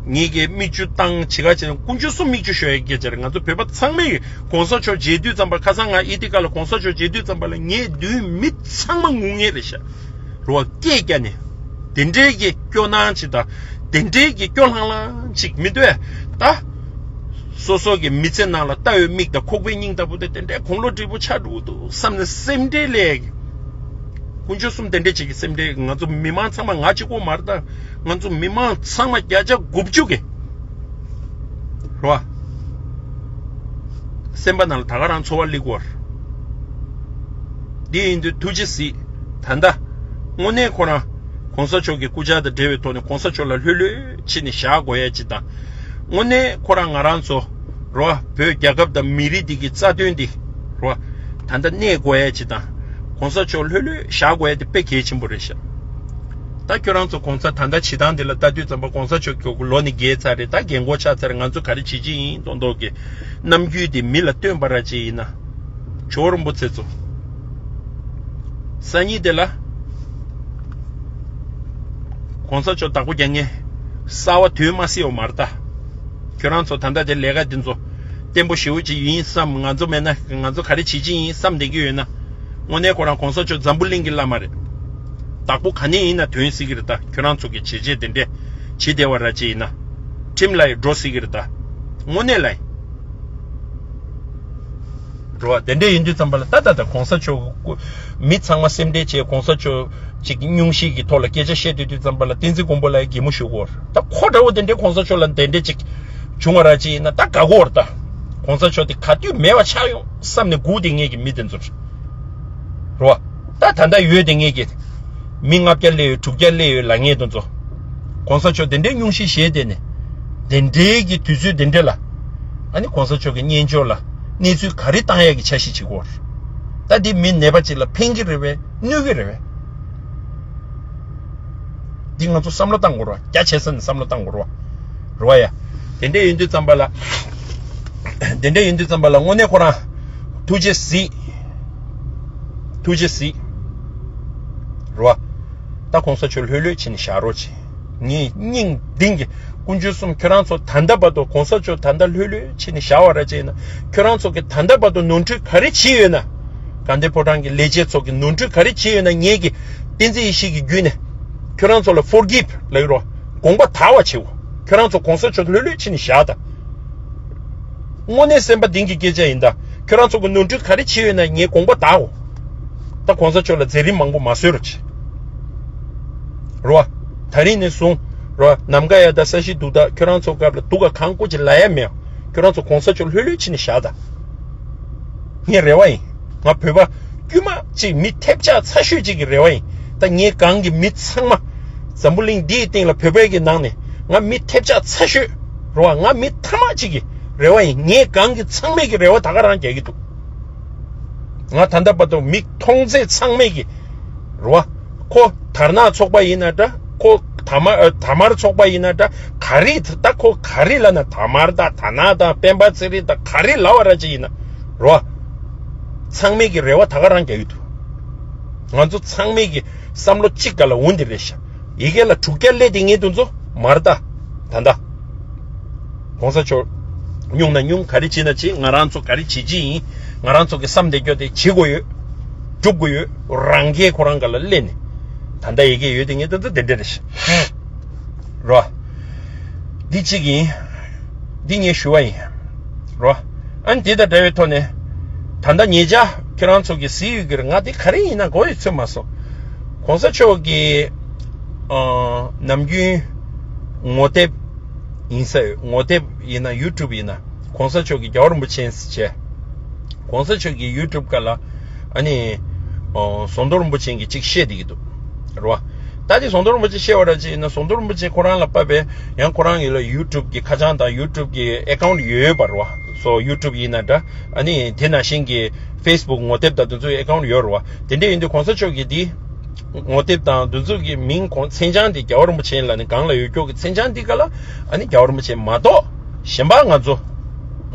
ངེད་ཀྱིས་མིག་ཆུ་བཏང་བྱེད་ག་བྱེད་དཀོན་མཆོག་གསུམ་མིག་ཆུ་ཤོར་ཡ་སྐད་ཆ་རེད། ང་ཚོ་བོད་པ་ཚང་མས་གོང་ས་མཆོག་མཇལ་དུས་ཙམ་པ་ཁ་སང་ང་ཨི་ཏི་ཀ་ལ་གོང་ས་མཆོག་མཇལ་དུས་ཙམ་པ་ལ་ངའི་མདུན་མི་ཚང་མ་ངུ་ངེས་རེད་ཤག་རོ་བ་སྐད་རྒྱག་ནས། དེ་འདྲའི་གི་སྐྱོ་སྣང་ཅིག་དང་། དེ་འདྲའི་གི་སྐྱོ་ལྷང་ལྷང་ཅིག་མི་འདུག་ཨེ། ད། སོ་སོ་གི་མི་ཚེ་ནང་ལ་ལྟ་བའི་མིག་དང་ཁོག་པའི་སྙིང་ལྟ་བུ་དེ་དེ་འདྲའི་དགུང་ལོ་བགྲེས་པོ་ཆགས་འགྲོ་གི་འདུག་བསམ་ནས་སེམས་ཁྲལ་ལས། དཀོན་མཆོག་གསུམ་དེ་འདྲའི་ཅིག་གི་སེམས་ཁྲལ། ང་ཚོ་མི་མང་ཚང་མ་ང་གཅིག་པོ་མ་རེད་ད། ང་ཚོ་མི་མང་ཚང་མ་བརྒྱ་ཆ་དགུ་བཅུ་གི། རོ། སེམས་པ་ནང་ལ་ད་ག་རང་ཚོར་བ་སླེབས་ཀྱི་ཡོད་རེད། འདི་ཡིན་དུས་ཐུགས་རྗེ་གཟིགས། ད་ལྟ། དངོས་གནས་ཁོ་རང་། གོང་ས་མཆོག་གི་སྐུ་ཕྱྭ་དང་འབྲེལ་བའི་ཐོག་ནས་གོང་ས་མཆོག་ལ་ལྷོད་ལྷོད་བྱས་ནས་བཞག་དགོས་ཡ་ཅིག་དང་། དངོས་གནས་ཁོ་རང་ང་རང་ཚོ། རོ། བོད་རྒྱལ་ཁབ་དང་མི་རིགས་འདི་གི་རྩ་དོན་འདི། རོ། ད་ལྟ་གནས་དགོས་ཡ་ཅིག་དང་། གོང་ས་མཆོག་ལྷོད་ལྷོད་བཞག་དགོས་ཡ་དེ་དཔེ་གལ་ཆེན་པོ་རེད་ཤག་ད་ཁྱོད་རང་ཚོ་གོང་ས་ད་ལྟ་བྱེད་སྟངས་འདི་ལ་ལྟ་དུས་ཙམ་པ་གོང་ས་མཆོག་ཁྱོད་ལོ་ནི་རྒས་ཚར་རེད། ད་རྒན་གོག་ཆགས་ཚར་རེད། ང་ཚོ་ག་རེ་བྱེད་ཀྱི་ཡིན་མདོག་མདོག་གི་རྣམ་འགྱུར་འདི་མི་ལ་སྟོན་པ་ར་ཅིག་ཡིན་ན། ཇོ་བོ་རིན་པོ་ཆེ་ཚོ། སང་ཉིན་དེ་ལ། གོང་ས་མཆོག་བདག་པོ་རྒྱག་མཁན། གསར་བ་དུས་མ་སྲིད་ཡོད་མ་རེད་ད། ཁྱོད་རང་ཚོ་ད་ལྟ་དེ་ལས་ཀ་འདི་ཚོ། བརྟན་པོ་ཞེ་པོ་ཅིག་ཡིན་བསམ། ང་ཚོ་མེད་ན་ང་ཚོ་ག་རེ་བྱེད་ཀྱི་ཡིན་བསམ་བསྡད་ཀྱི་ཡོད་ན། དངོས་གནས་ཁོ་རང་གོང་ས་མཆོག་འཛམ་བུ་གླིང་གི་བླ་མ་རེད། བདག་པོ་ག་ནས་ཡིན་ན་ཐོན་སྲིད་ཀྱི་རེད་ད། ཁྱོད་རང་ཚོ་གི་བྱས་རྗེས་དེ་འདྲས་བྱེད་བདེ་བ་ར་ཅིག་ཡིན་ན། ཁྲིམས་ལ་ཡི་འགྲོ་སྲིད་ཀྱི་རེད་ད། དངོས་གནས་ལ་ཡི། རེད་བ། དེ་འདྲས་ཡིན་དུས་ཙམ་པ་ལ་ད་ད་ད་གོང་ས་མཆོག་གི་སྐུ། མི་ཚང་མ་སེམས་ཁྲལ་བྱས་གོང་ས་མཆོག་ཅིག་སྙུང་གཞི་གི་ཐོག་ལ་སྐད་ཆ་བཤད་སྡོད་དུས་ཙམ་པ་ལ་བསྟན་འཛིན་མགོན་པོ་ལ་ཡི་གད་མོ་ཤོར་གོ། ད་ཁོ་འདྲ་བོ་དེ་འདྲས་གོང་ས་མཆོག་ལ་དེ་འདྲས་ཅིག་བྱུང་བ་ར་ཅིག་ཡིན་ན་ད་དགའ་གོ་རེད་ད། གོང་ས་མཆོག་དེ་ག་དུས་མེད་པ་ཆགས་ཡོང་བསམ་ནས་སྒུག་བསྡད་མཁན་གྱི་མི་དེ་ཚོ་རེད། རེད་བ། ད་ད་ལྟ་ཡོད་དེ་ངེད་ཀྱི། མི་ལྔ་བརྒྱ་སླེབས་ཡོད། དྲུག་བརྒྱ་སླེབས་ཡོད་ལབ་མཁན་དེ་ཚོ། གོང་ས་མཆོག་དེ་འདྲའི་སྙུང་གཞི་བཞེས་བསྡད་ནས། དེ་འདྲའི་གི་དུས་ཚོད་དེ་འདྲ་ལ། ཨ་ནི་གོང་ས་མཆོག་གི་སྙན་ཅོག་ལ་གནས་ཚུལ་ག་རེ་བཏང་ཡག་གི་འཆར་གཞི་བྱེད་དགོས་རེད། ད་འདི་མི་ནད་པ་ཅིག་ལ་ཕན་གྱི་རེད་བས་གནོད་ཀྱི་རེད་བས། འདི་ང་ཚོ་བསམ་བློ་བཏང་དགོས་རེད་བ། རྒྱ་ཆེ་ས་ནས་བསམ་བློ་བཏང་དགོས་རེད་བ། རེད་བ་ཡ། དེ་འདྲ་ཡིན་དུས་ཙམ་པ་ལ། དེ་འདྲ་ཡིན་དུས་ཙམ་པ་ལ་དངོས་གནས་ཁོ་རང་། ཐུགས་རྗེ་གཟིགས། ཐུགས་རྗེ་གཟིགས། རེད་བ། ད་གོང་ས་མཆོག་ལྷོད་ལྷོད་བྱས་ནས་བཞག་རོགས་བྱེད། ངས་སྙིང་གཏིང་གི་དཀོན་མཆོག་གསུམ་ཁྱོད་རང་ཚོ་ད་ལྟ་བར་དུ་གོང་ས་མཆོག་ད་ལྟ་ལྷོད་ལྷོད་བྱས་ནས་བཞག་པ་ར་བྱས་ན། ཁྱོད་རང་ཚོ་གི་ད་ལྟ་བར་དུ་ནོར་འཁྲུལ་ག་རེ་བྱས་ཡོད་ན། དགའ་ལྡན་ཕོ་བྲང་གི་ལས་བྱེད་ཚོ་གི་ནོར་འཁྲུལ་ག་རེ་བྱས་ཡོད་ན། ངེད་ཀྱི་བསྟན་འཛིན་ཡེ་ཤེས་ཀྱི་བརྒྱུད་ནས་ཁྱོད་རང་ཚོ་ལ་ཕོར་གིབ་ལབ་ཡོད་རོ། དགོངས་པ་དག་པ་བྱེད་འོ། ཁྱོད་རང་ཚོ་གོང་ས་མཆོག་ལྷོད་ལྷོད་བྱས་ནས་བཞག་ད། དངོས་གནས་སེམས་པ་གཏིང་གི་སྐད་ཆ་ཡིན་ད། ཁྱོད་རང་ཚོ་གི་ནོར་འཁྲུལ་ག་རེ་བྱས་ཡོད་ན་ངས་དགོངས་པ་དག་འོ། ད་གོང་ས་མཆོག་ལ་མཛད་རིམ་མང་པོ་མ་བཟོས་རོགས་བྱེད། རོ། ད་རིང་ནས་བཟུང་། རོ། ནམ་མཁའ་ཡ་ད་ས་གཞི་རྡུལ་དག་ཁྱོད་རང་ཚོ་སྐབས་ལ་སྡུག་ག་གང་བཀོད་ཅིག་ལ་ཡ་མེད། ཁྱོད་རང་ཚོ་གོང་ས་མཆོག་ལྷོད་ལྷོད་བྱས་ནས་བཞག་ད། ངའི་རེ་བ་ཡིན། ང་བོད་པ་དཀྱུས་མ་ཅིག་མི་ཐེབས་ཆག་ཚ་ཤོས་ཅིག་གི་རེ་བ་ཡིན། ད་ངའི་སྒང་གི་མི་ཚང་མ། འཛམ་བུ་གླིང་འདིའི་སྟེང་ལ་བོད་པའི་གི་ནང་ནས་ང་མི་ཐེབས་ཆག་ཚ་ཤོས། རོ། ང་མི་ཐ་མག་ཅིག་གི་རེ་བ་ཡིན། ངའི་སྒང་གི་ཚང་མས་གི་རེ་བ་ད་ག་རང་རྒྱག་གི་འདུག་ང་ད་ལྟ་བར་དུ་མིག་མཐོང་ཚད་ཚང་མས་གི། རོ། ཁོ་དར་ནག་ཚོགས་པ་ཡིན་ན་འདྲ། ཁོ་དར་དམར་ཨ། དར་དམར་ཚོགས་པ་ཡིན་ན་འདྲ། ག་རེ་ད་ཁོ་ག་རེ་ལབ་ན། དར་དམར་དང་དར་ནག་དང་སྤེན་པ་ཚེ་རིང་དང་ག་རེ་ལབ་པ་ར་ཅིག་ཡིན་ན། རོ། ཚང་མས་གི་རེ་བ་ད་ག་རང་རྒྱག་གི་འདུག་ང་ཚོ་ཚང་མས་གི་བསམ་བློ་གཅིག་ག་ལ་འོང་འདི་རེད་ཤག་ཡ་གི་ལ་དྲུག་བརྒྱ་སླེབས་དེ་ངེད་དེ་ཚོ་མ་རེད་ད། ད་ད། གོང་ས་མཆོག་ཉུང་ན་ཉུང་། ག་རེ་བྱེད་ན་བྱེད། ང་རང་ཚོ་ག་རེ་བྱེད་ཀྱི་ཡིན། ང་རང་ཚོ་གི་བསམ་བསྡད་རྒྱུ་དེ་བྱེད་དགོས་ཡོད། སྒྲུབ་དགོས་ཡོད། རང་སྐལ་ཁོ་རང་ག་ལ་སླེབས་ནས། ད་ལྟ་ཡ་གི་ཡོད་དེ་ངེད་དེ་ཚོ་དེ་འདྲ་རེད་ཤག་རོ། འདི་གཅིག་ཡིན། འདི་ངས་ཞུ་བ་ཡིན། རོ། ཨ་ནི་དེ་དང་འདྲ་བའི་ཐོག་ནས། ད་ལྟ་ཉེ་ཆར་ཁྱེད་རང་ཚོ་གིས་གཟིགས་ཡོད་ཀྱི་རེད། ང་དེ་ག་རེ་ཡིན་ན་མགོ་ཡི་ཚོད་མ་སོང་། གོང་ས་མཆོག་གི། ཨ། ནམ་རྒྱུན་ངོ་དེབ་ཡིན་ས་ཡོད། ངོ་དེབ་ཡིན་ན་ཡུ་ཊུབ་ཡིན་ན་གོང་ས་མཆོག་གི་རྒྱལ་བ་རིན་པོ་ཆེ་ཟེར་བྱས། གོང་ས་མཆོག་གི་ཡུ་ཊུབ་སྒང་ལ་ཨ་ནི། ཨ། ཟམ་གདོང་རིན་པོ་ཆེ་གིས་གཅིག་བཤད་བསྡད་ཀྱི་འདུག་རེད་བ། ད་ ད་དེ་ཟམ་གདོང་རིན་པོ་ཆེ་བཤད་པ་འདྲ་ཅིག་ཡིན་ན། ཟམ་གདོང་རིན་པོ་ཆེ་ཁོ་རང་ལ་བབས་པའི་ཡང་ཁོ་རང་གི་ལ་ཡུ་ཊུབ་གི་ཁ་བྱང་དང་ཡུ་ཊུབ་གི་ཨེ་ཀའུན་ཊི་ཡོད་པ་རེད་བ། སོ་ཡུ་ཊུབ་ཡིན་ན་འདྲ། ཨ་ནི་དེ་ནང་བཞིན་གྱི་ཕེ་སི་བུག་ངོ་དེབ་དང་དེ་ཚོའི་ཨེ་ཀའུན་ཊི་ཡོད་རེད་བ། དེ་འདྲ་ཡིན་དུས་གོང་ས་མཆོག་གི་དེ་ངོ་དེབ་དང་དེ་ཚོ་གི་མིང་གོང་མཚན་བྱང་དེ་རྒྱལ་བ་རིན་པོ་ཆེ་ལ་ནི་སྒང་ལ་ཡོད་ཀྱོག་གི་མཚན་བྱང་དེ་ག་ལ་ཨ་ནི་རྒྱལ་བ་རིན་པོ་ཆེ་མ་གཏོགས་གཞན་པ་ང་ཚོ་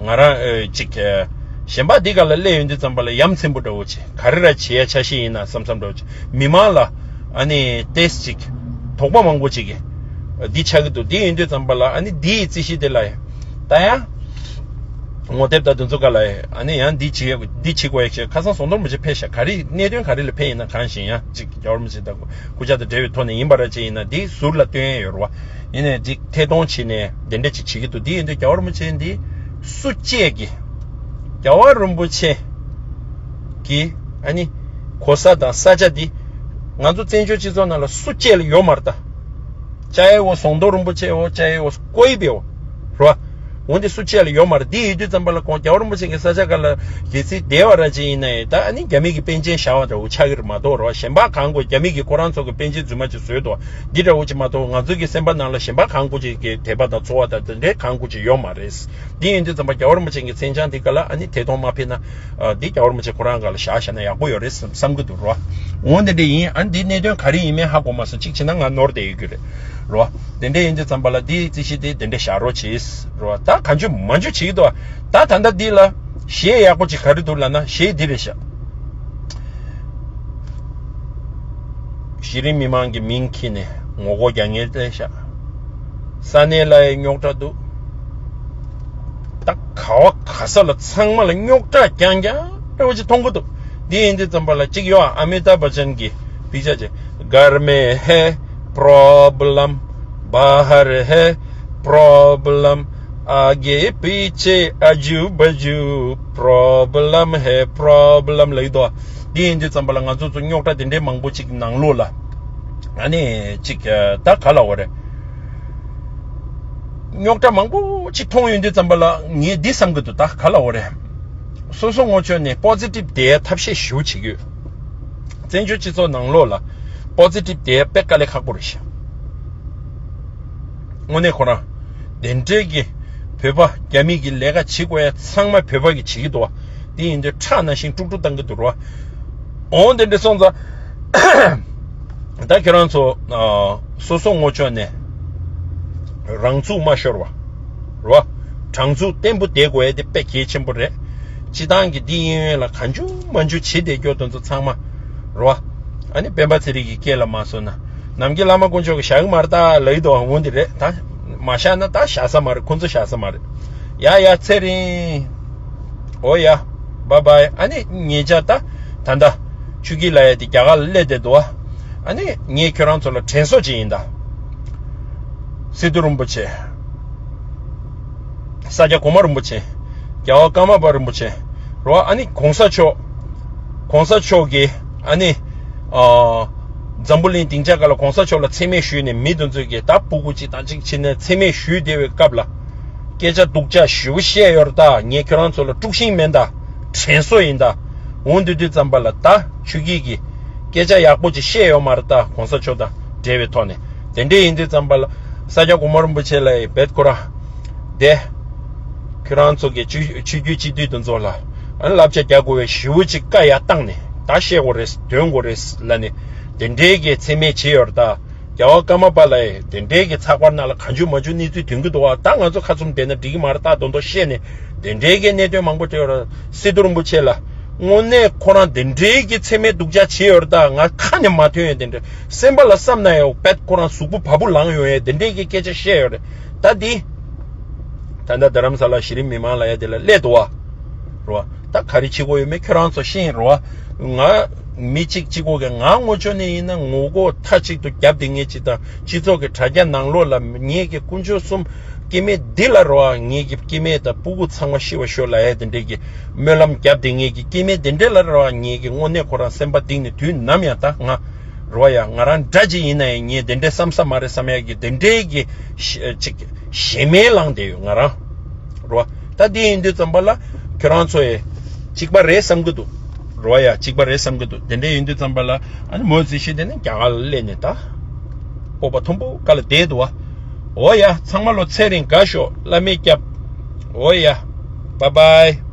ང་རང་ཨེ་ཅིག་ཨེ་གཞན་པ་འདི་ག་ལ་སླེབས་ཡོང་དུས་ཙམ་པ་ལ་ཡ་མཚན་པོ་འདྲ་བོ་ཅིག་ག་རེ་ར་བྱེད་ཡ་འཆར་གཞི་ཡིན་ན་བསམ་བསམ་འདྲ་བོ་ཅིག་མི་མང་ལ་ཨ་ནི་ཏེས་ཅིག་དོགས་པ་མང་པོ་ཅིག་གི་འདི་ཆགས་ཀྱི་འདུག་འདི་ཡིན་དུས་ཙམ་པ་ལ་ཨ་ནི་འདིའི་རྩིས་གཞི་དེ་ལ་ད་ཡང་ངོ་དེབ་དང་དེ་ཚོ་ག་ལ་ཨ་ནི་ཡང་འདི་བྱེད་འདི་བྱེད་དགོས་ཡ་ཁ་སང་ཟམ་གདོང་རིན་པོ་ཆེ་ཕེབས་ཤག་ག་རེ་གནད་དོན་ག་རེ་ལ་ཕེབས་ཡིན་ན་གང་ཞིག་ཡང་ཅིག་རྒྱལ་བ་རིན་པོ་ཆེ་དང་སྐུ་ཕྱྭ་དང་འབྲེལ་བའི་ཐོག་ནས་ཡིན་པ་ར་ཅིག་ཡིན་ན་འདི་ཟུར་ལ་སྟོན་ཡ་ཡོད་རེད་བ། ཡིན་ནའི་ཅིག་ཐད་གཏོང་བྱས་ནས་དེ་འདྲ་ཅིག་བྱེད་ཀྱི་འདུག་འདི་ཡིན་དུས་རྒྱལ་བ་རིན་པོ་ཆེ་འདི་སུ་བཅས་ཀྱི་རྒྱལ་བ་རིན་པོ་ཆེ་གི་ཨ་ནི་གོ་ས་དང་ས་ཆ་འདི་ང་ཚོ་བཙན་བྱོལ་སྤྱི་ཚོགས་ནང་ལ་སུ་བཅས་ལ་ཡོད་མ་རེད་ད། ཅའེ་ཝོ་ཟམ་གདོང་རིན་པོ་ཆེ་ཝོ་ཅའེ་ཝོ་ཀོའི་བེ་ཝོ་རེད་བ། འོན་ཏེ་སུ་བཅས་ལ་ཡོད་མ་རེད། འདི་ཡིན་དུས་ཙམ་པ་ལ་ཁོང་རྒྱལ་བ་རིན་པོ་ཆེ་གི་ས་ཆ་ག་ལ་གལ་སྲིད་བསྡད་པ་ར་ཅིག་ཡིན་ན་ཡང་ད་ཨ་ནི་རྒྱ་མི་གི་པཎ་ཆེན་བཞག་པ་འདྲ་བོ་ཆགས་ཀྱི་རེད་མ་གཏོགས་རེད་བ། གཞན་པ་གང་དགོས་རྒྱ་མི་གི་ཁོ་རང་ཚོ་གི་པཎ་ཆེན་རྫུན་མ་ཅིག་བཟོས་འདུག་འདི་འདྲ་བོ་ཅིག་མ་གཏོགས་ང་ཚོ་གི་སེམས་པ་ནང་ལ་གཞན་པ་གང་དགོས་ཅིག་གི་དད་པ་དང་ཚོར་བ་དང་དེ་འདྲའི་གང་དགོས་ཅིག་ཡོད་མ་རེད། འདི་ཡིན་དུས་ཙམ་པ་རྒྱལ་བ་རིན་པོ་ཆེ་གི་མཚན་བྱང་འདི་ག་ལ་ཨ་ནི་དེ་མཐོང་མ་ཕེབས་ན་ཨ་འདི་རྒྱལ་བ་རིན་པོ་ཆེ་ཁོ་རང་ག་ལ་བཞག་བཞག་ན་ཡག་པོ་ཡོད་རེད་བསམ་བསམ་གི་འདུག་རོ། འོ་འདི་འདྲ་ཡིན། ཨ་འདི་གནད་དོན་ག་རེ་ཡིན་མིན་ཧ་གོ་མ་སོང་། གཅིག་བྱས་ན་ང་ནོར་བསྡད་ཡོད་རྒྱུ་རེད་རོ། དེ་འདྲ་ཡིན་དུས་ཙམ་པ་ལ་འདིའི་རྩིས་གཞི་དེ་དེ་འདྲ་བཞག་རོགས་བྱེད་རོ། ད་གང་བྱུང་མང་བྱུང་བྱེད་ཀྱི་འདུག་ད་ད་ལྟ་འདི་ལ་གཞས་ཡག་པོ་ཅིག་ག་རེ་འདུག་ལབ་ན་གཞས་འདི་རེད་ཤག་གཞི་རིམ་མི་མང་གི་མིང་འཁྱེར་ནས་ངོ་རྒོལ་རྒྱག་མཁན་བསྡད་ཤག་ས་གནས་ལ་ཡང་རྙོག་དྲ་འདུག་ད་ག་བ་ག་ས་ལ་ཚང་མ་ལ་རྙོག་དྲ་རྐྱང་རྐྱང་འདྲ་བོ་ཅིག་མཐོང་གི་འདུག་འདི་ཡིན་དུས་ཙམ་པ་ལ་གཅིག་ཡོད། ཨ་མི་ཏཱབ་བྷ་ཅན་གྱི་པིག་ཅར་ཅིག घर में है प्रॉब्लम, बाहर है प्रॉब्लम, आगे पीछे आजू बाजू प्रॉब्लम है प्रॉब्लम ལབ་ཀྱི་འདུག་འདི་ཡིན་དུས་ཙམ་པ་ལ་ང་ཚོ་ཚོ་རྙོག་དྲ་དེ་འདྲའི་མང་པོ་ཅིག་ནང་ལོགས་ལ་ཨ་ནི་ཅིག་ད་ག་ལབ་དགོས་རེད། རྙོག་དྲ་མང་པོ་ཅིག་མཐོང་ཡོང་དུས་ཙམ་པ་ལ་ངས་འདི་བསམ་གྱི་འདུག་ད་ག་ལབ་དགོས་རེད། སོ་སོ་ངོས་ཕྱོགས་ནས་པོ་ཟི་ཊིབ་བསྡད་ཐབས་ཤེས་ཞེ་པོ་བྱེད་ཀྱི་ཡོད། བཙན་བྱོལ་སྤྱི་ཚོགས་ནང་ལོགས་ལ་པོ་ཟི་ཊིབ་བསྡད་དཔེ་དཀའ་ལས་ཁག་པོ་རེད་ཤག་དངོས་གནས་ཁོ་རང་དེ་འདྲའི་གི་བོད་པ་རྒྱ་མི་གི་ལས་ཀ་བྱེད་དགོས་ཡ་ཚང་མ་བོད་པ་གི་བྱེད་ཀྱི་འདུག་བ། དེ་ཡིན་དུས་ཁྲག་ནང་བཞིན་དཀྲུག་དཀྲུག་བཏང་གི་འདུག་ར། འོང་དེ་འདྲ་སོང་ཙང་ད་ཁྱེད་རང་ཚོ་ཨ་སོ་སོ་ངོས་ཕྱོགས་ནས་རང་ཚུགས་མ་ཤོར་བ་ར། དྲང་ཚུགས་བརྟན་པོ་བསྡད་དགོས་ཡ་དེ་དཔེ་གལ་ཆེན་པོ་རེད། སྤྱི་བཏང་གི་འདི་གཡས་གཡོན་ལ་གང་བྱུང་མང་བྱུང་བྱེད་བསྡད་རྒྱུ་དེ་ཚོ་ཚང་མ་ར། ཨ་ནི་སྤེན་པ་ཚེ་རིང་གི་སྐད་ལ་མ་སོང་ན་ནམ་མཁའི་བླ་མ་དཀོན་མཆོག་གིས་བཞག་གི་མ་རེད་ད་ལབ་ཀྱི་འདུག་འོང་དེ་རེད་ད། མ་བཞག་ན་ད་བཞག་ས་མ་རེད། ཁོ་ཚོ་བཞག་ས་མ་རེད། ཡ་ཡ་ཚེ་རིང་། འོ་ཡ། བཱའི་བཱའི། ཨ་ནི་ཉེ་ཆར་ད་ད་ལྟ་ཆོས་སྐྱིད་ལབ་ཡ་དེ་རྒྱ་གར་ལ་སླེབས་བསྡད་འདུག་ཨ་ནི་ངས་ཁྱོད་རང་ཚོ་ལ་དྲན་གསོ་བྱེད་ཡིན་ད། སི་ཏུ་རིན་པོ་ཆེ། ས་སྐྱ་གོང་མ་རིན་པོ་ཆེ། རྒྱལ་བ་ཀརྨ་པ་རིན་པོ་ཆེ། རེད་བ། ཨ་ནི་གོང་ས་མཆོག་གོང་ས་མཆོག་གིས་ཨ་ནི་ཨ་འཛམ་བུ་གླིང་སྡིངས་ཆ་སྒང་ལ་གོང་ས་མཆོག་ལ་མཚན་སྨད་ཞུས་ནས་མི་དེ་ཚོས་ཀྱིས་ད་སྤུ་གུ་གཅིག་དང་གཅིག་བྱས་ནས་མཚན་སྨད་ཞུས་བསྡད་པའི་སྐབས་ལ། སྐད་ཆ་སྡུག་ཅག་ཞེ་པོ་བཤད་ཡོད་རེད་ད། ངས་ཁྱོད་རང་ཚོ་ལ་དཀྲུག་ཤིང་མིན་ད། དྲན་གསོ་ཡིན་ད། འོང་དུས་དུས་ཙམ་པ་ལ་ད་ཆོས་སྐྱིད་ཀྱིས་སྐད་ཆ་ཡག་པོ་ཅིག་བཤད་ཡོད་མ་རེད་ད། གོང་ས་མཆོག་དང་འབྲེལ་བའི་ཐོག་ནས། དེ་འདྲས་ཡིན་དུས་ཙམ་པ་ལ་ས་སྐྱ་གོང་མ་རིན་པོ་ཆེ་ལ་ཡི་བེད་ཁོ་རང་དེ་ཁྱོད་རང་ཚོ་གི་ཆོས་ཆོས་བརྒྱུད་སྤྱི་འཐུས་དེ་ཚོ་ལ་ཨ་ནི་བསླབ་བྱ་རྒྱག་དགོས་པའི་ཞེ་པོ་ཅིག་བཀའ་ཡར་བཏང་ནས་ད་བཤད་དགོས་རེད། འདོན་དགོས་རེད་ལབ་ནས་དེ་འདྲས་ཀྱི་མཚན་སྨད་བྱས་ཡོད་རེད་ད། རྒྱལ་བ་ཀརྨ་པ་ལ་ཡི་དེ་འདྲའི་གི་ཚགས་པར་ནང་ལ་གང་བྱུང་མང་བྱུང་གནས་ཚུལ་ཐོན་གྱི་འདུག་བ། ད་ང་ཚོ་ཁ་བཙུམ་བསྡད་ན་འགྲིག་གི་མ་རེད། ད་དོན་དག་བཤད་ནས་དེ་འདྲའི་གི་གནད་དོན་མང་པོ་བྲིས་ཡོད་རེད། སི་ཏུ་རིན་པོ་ཆེ་ལ་དངོས་གནས་ཁོ་རང་དེ་འདྲའི་གི་མཚན་སྨད་སྡུག་ཅག་བྱས་ཡོད་རེད། ད་ང་ཁ་ནས་མ་ཐོན་ཡོད། དེ་འདྲ་སེམས་པ་ལ་བསམ་ན་ཡང་བེད་ཁོ་རང་གཟུགས་པོ་བ་སྤུ་ལངས་ཡོང་ཡས་དེ་འདྲའི་གི་སྐད་ཆ་བཤད་ཡོད་རེད། ད་འདི་ད་ལྟ་རྡ་རམ་ས་ལ་གཞི་རིམ་མི་མང་ལབ་ཡ་དེ་ལ་སླེབས་འདུག་བ། རེད་བ། ད་ག་རེ་བྱེད་དགོས་ཡོད་མེད་ཁྱོད་རང་ཚོ་ཤེས་རེད་བ། ང་མི་གཅིག་གཅིག་པོ་གི་ང་ངོ་ཕྱོགས་ནས་ཡིན་ན་ངོ་ལྐོག་མཐའ་གཅིག་ཏུ་རྒྱབ་བསྡད་མཁན་ཅིག་དང་སྤྱི་ཚོགས་ཀྱི་དྲ་རྒྱ་ནང་ལོགས་ལ་ངེད་ཀྱི་དཀོན་མཆོག་གསུམ་སྐྱེ་དམན་འདི་ལ་རེད་བ། ངེད་ཀྱི་སྐྱེ་དམན་དང་སྤུ་གུ་ཚང་མ་ཤི་བར་ཤོག་ལབ་ཡ་དེ་འདྲས་ཀྱི་སྨོན་ལམ་རྒྱབ་བསྡད་མཁན་གྱི་སྐྱེ་དམན་དེ་འདྲས་ལ་རེད་བ། ངེད་ཀྱི་དངོས་གནས་ཁོ་རང་སེམས་པ་གཏིང་ནས་དུས་ནམ་ཡང་ད་ང་རེད་བ་ཡ། ང་རང་འདྲ་ཅིག་ཡིན་ན་ཡང་ངས་དེ་འདྲས་བསམ་ས་མ་རེད་བསམ་ཡ་གི་དེ་འདྲས་ཀྱི་ཞེ་ཅིག་ཞེ་མེར་ལངས་བསྡད་ཡོད་ང་རང་། རེད་བ། ད་འདི་ཡིན་དུས་ཙམ་པ་ལ་ཁྱོད་རང་ཚོ་ཡི་གཅིག་པ་རེད་བསམ་གི་འདུག་རེད་བ་ཡ། གཅིག་པ་རེད་བསམ་གི་འདུག་དེ་འདྲས་ཡིན་དུས་ཙམ་པ་ལ་ཨ་ནི་མོའི་རྩིས་གཞི་དེ་ནི་རྒྱ་གར་ལ་སླེབས་ནས་ད། སྤོབས་པ་མཐོན་པོ་ག་ལ་བསྡད་འདུག་བ། འོ་ཡ། ཚང་མ་ལོ་ཚེ་རིང་དགའ་ཤོག་བླ་མས་སྐྱབས། འོ་ཡ། བཱའི་བཱའི།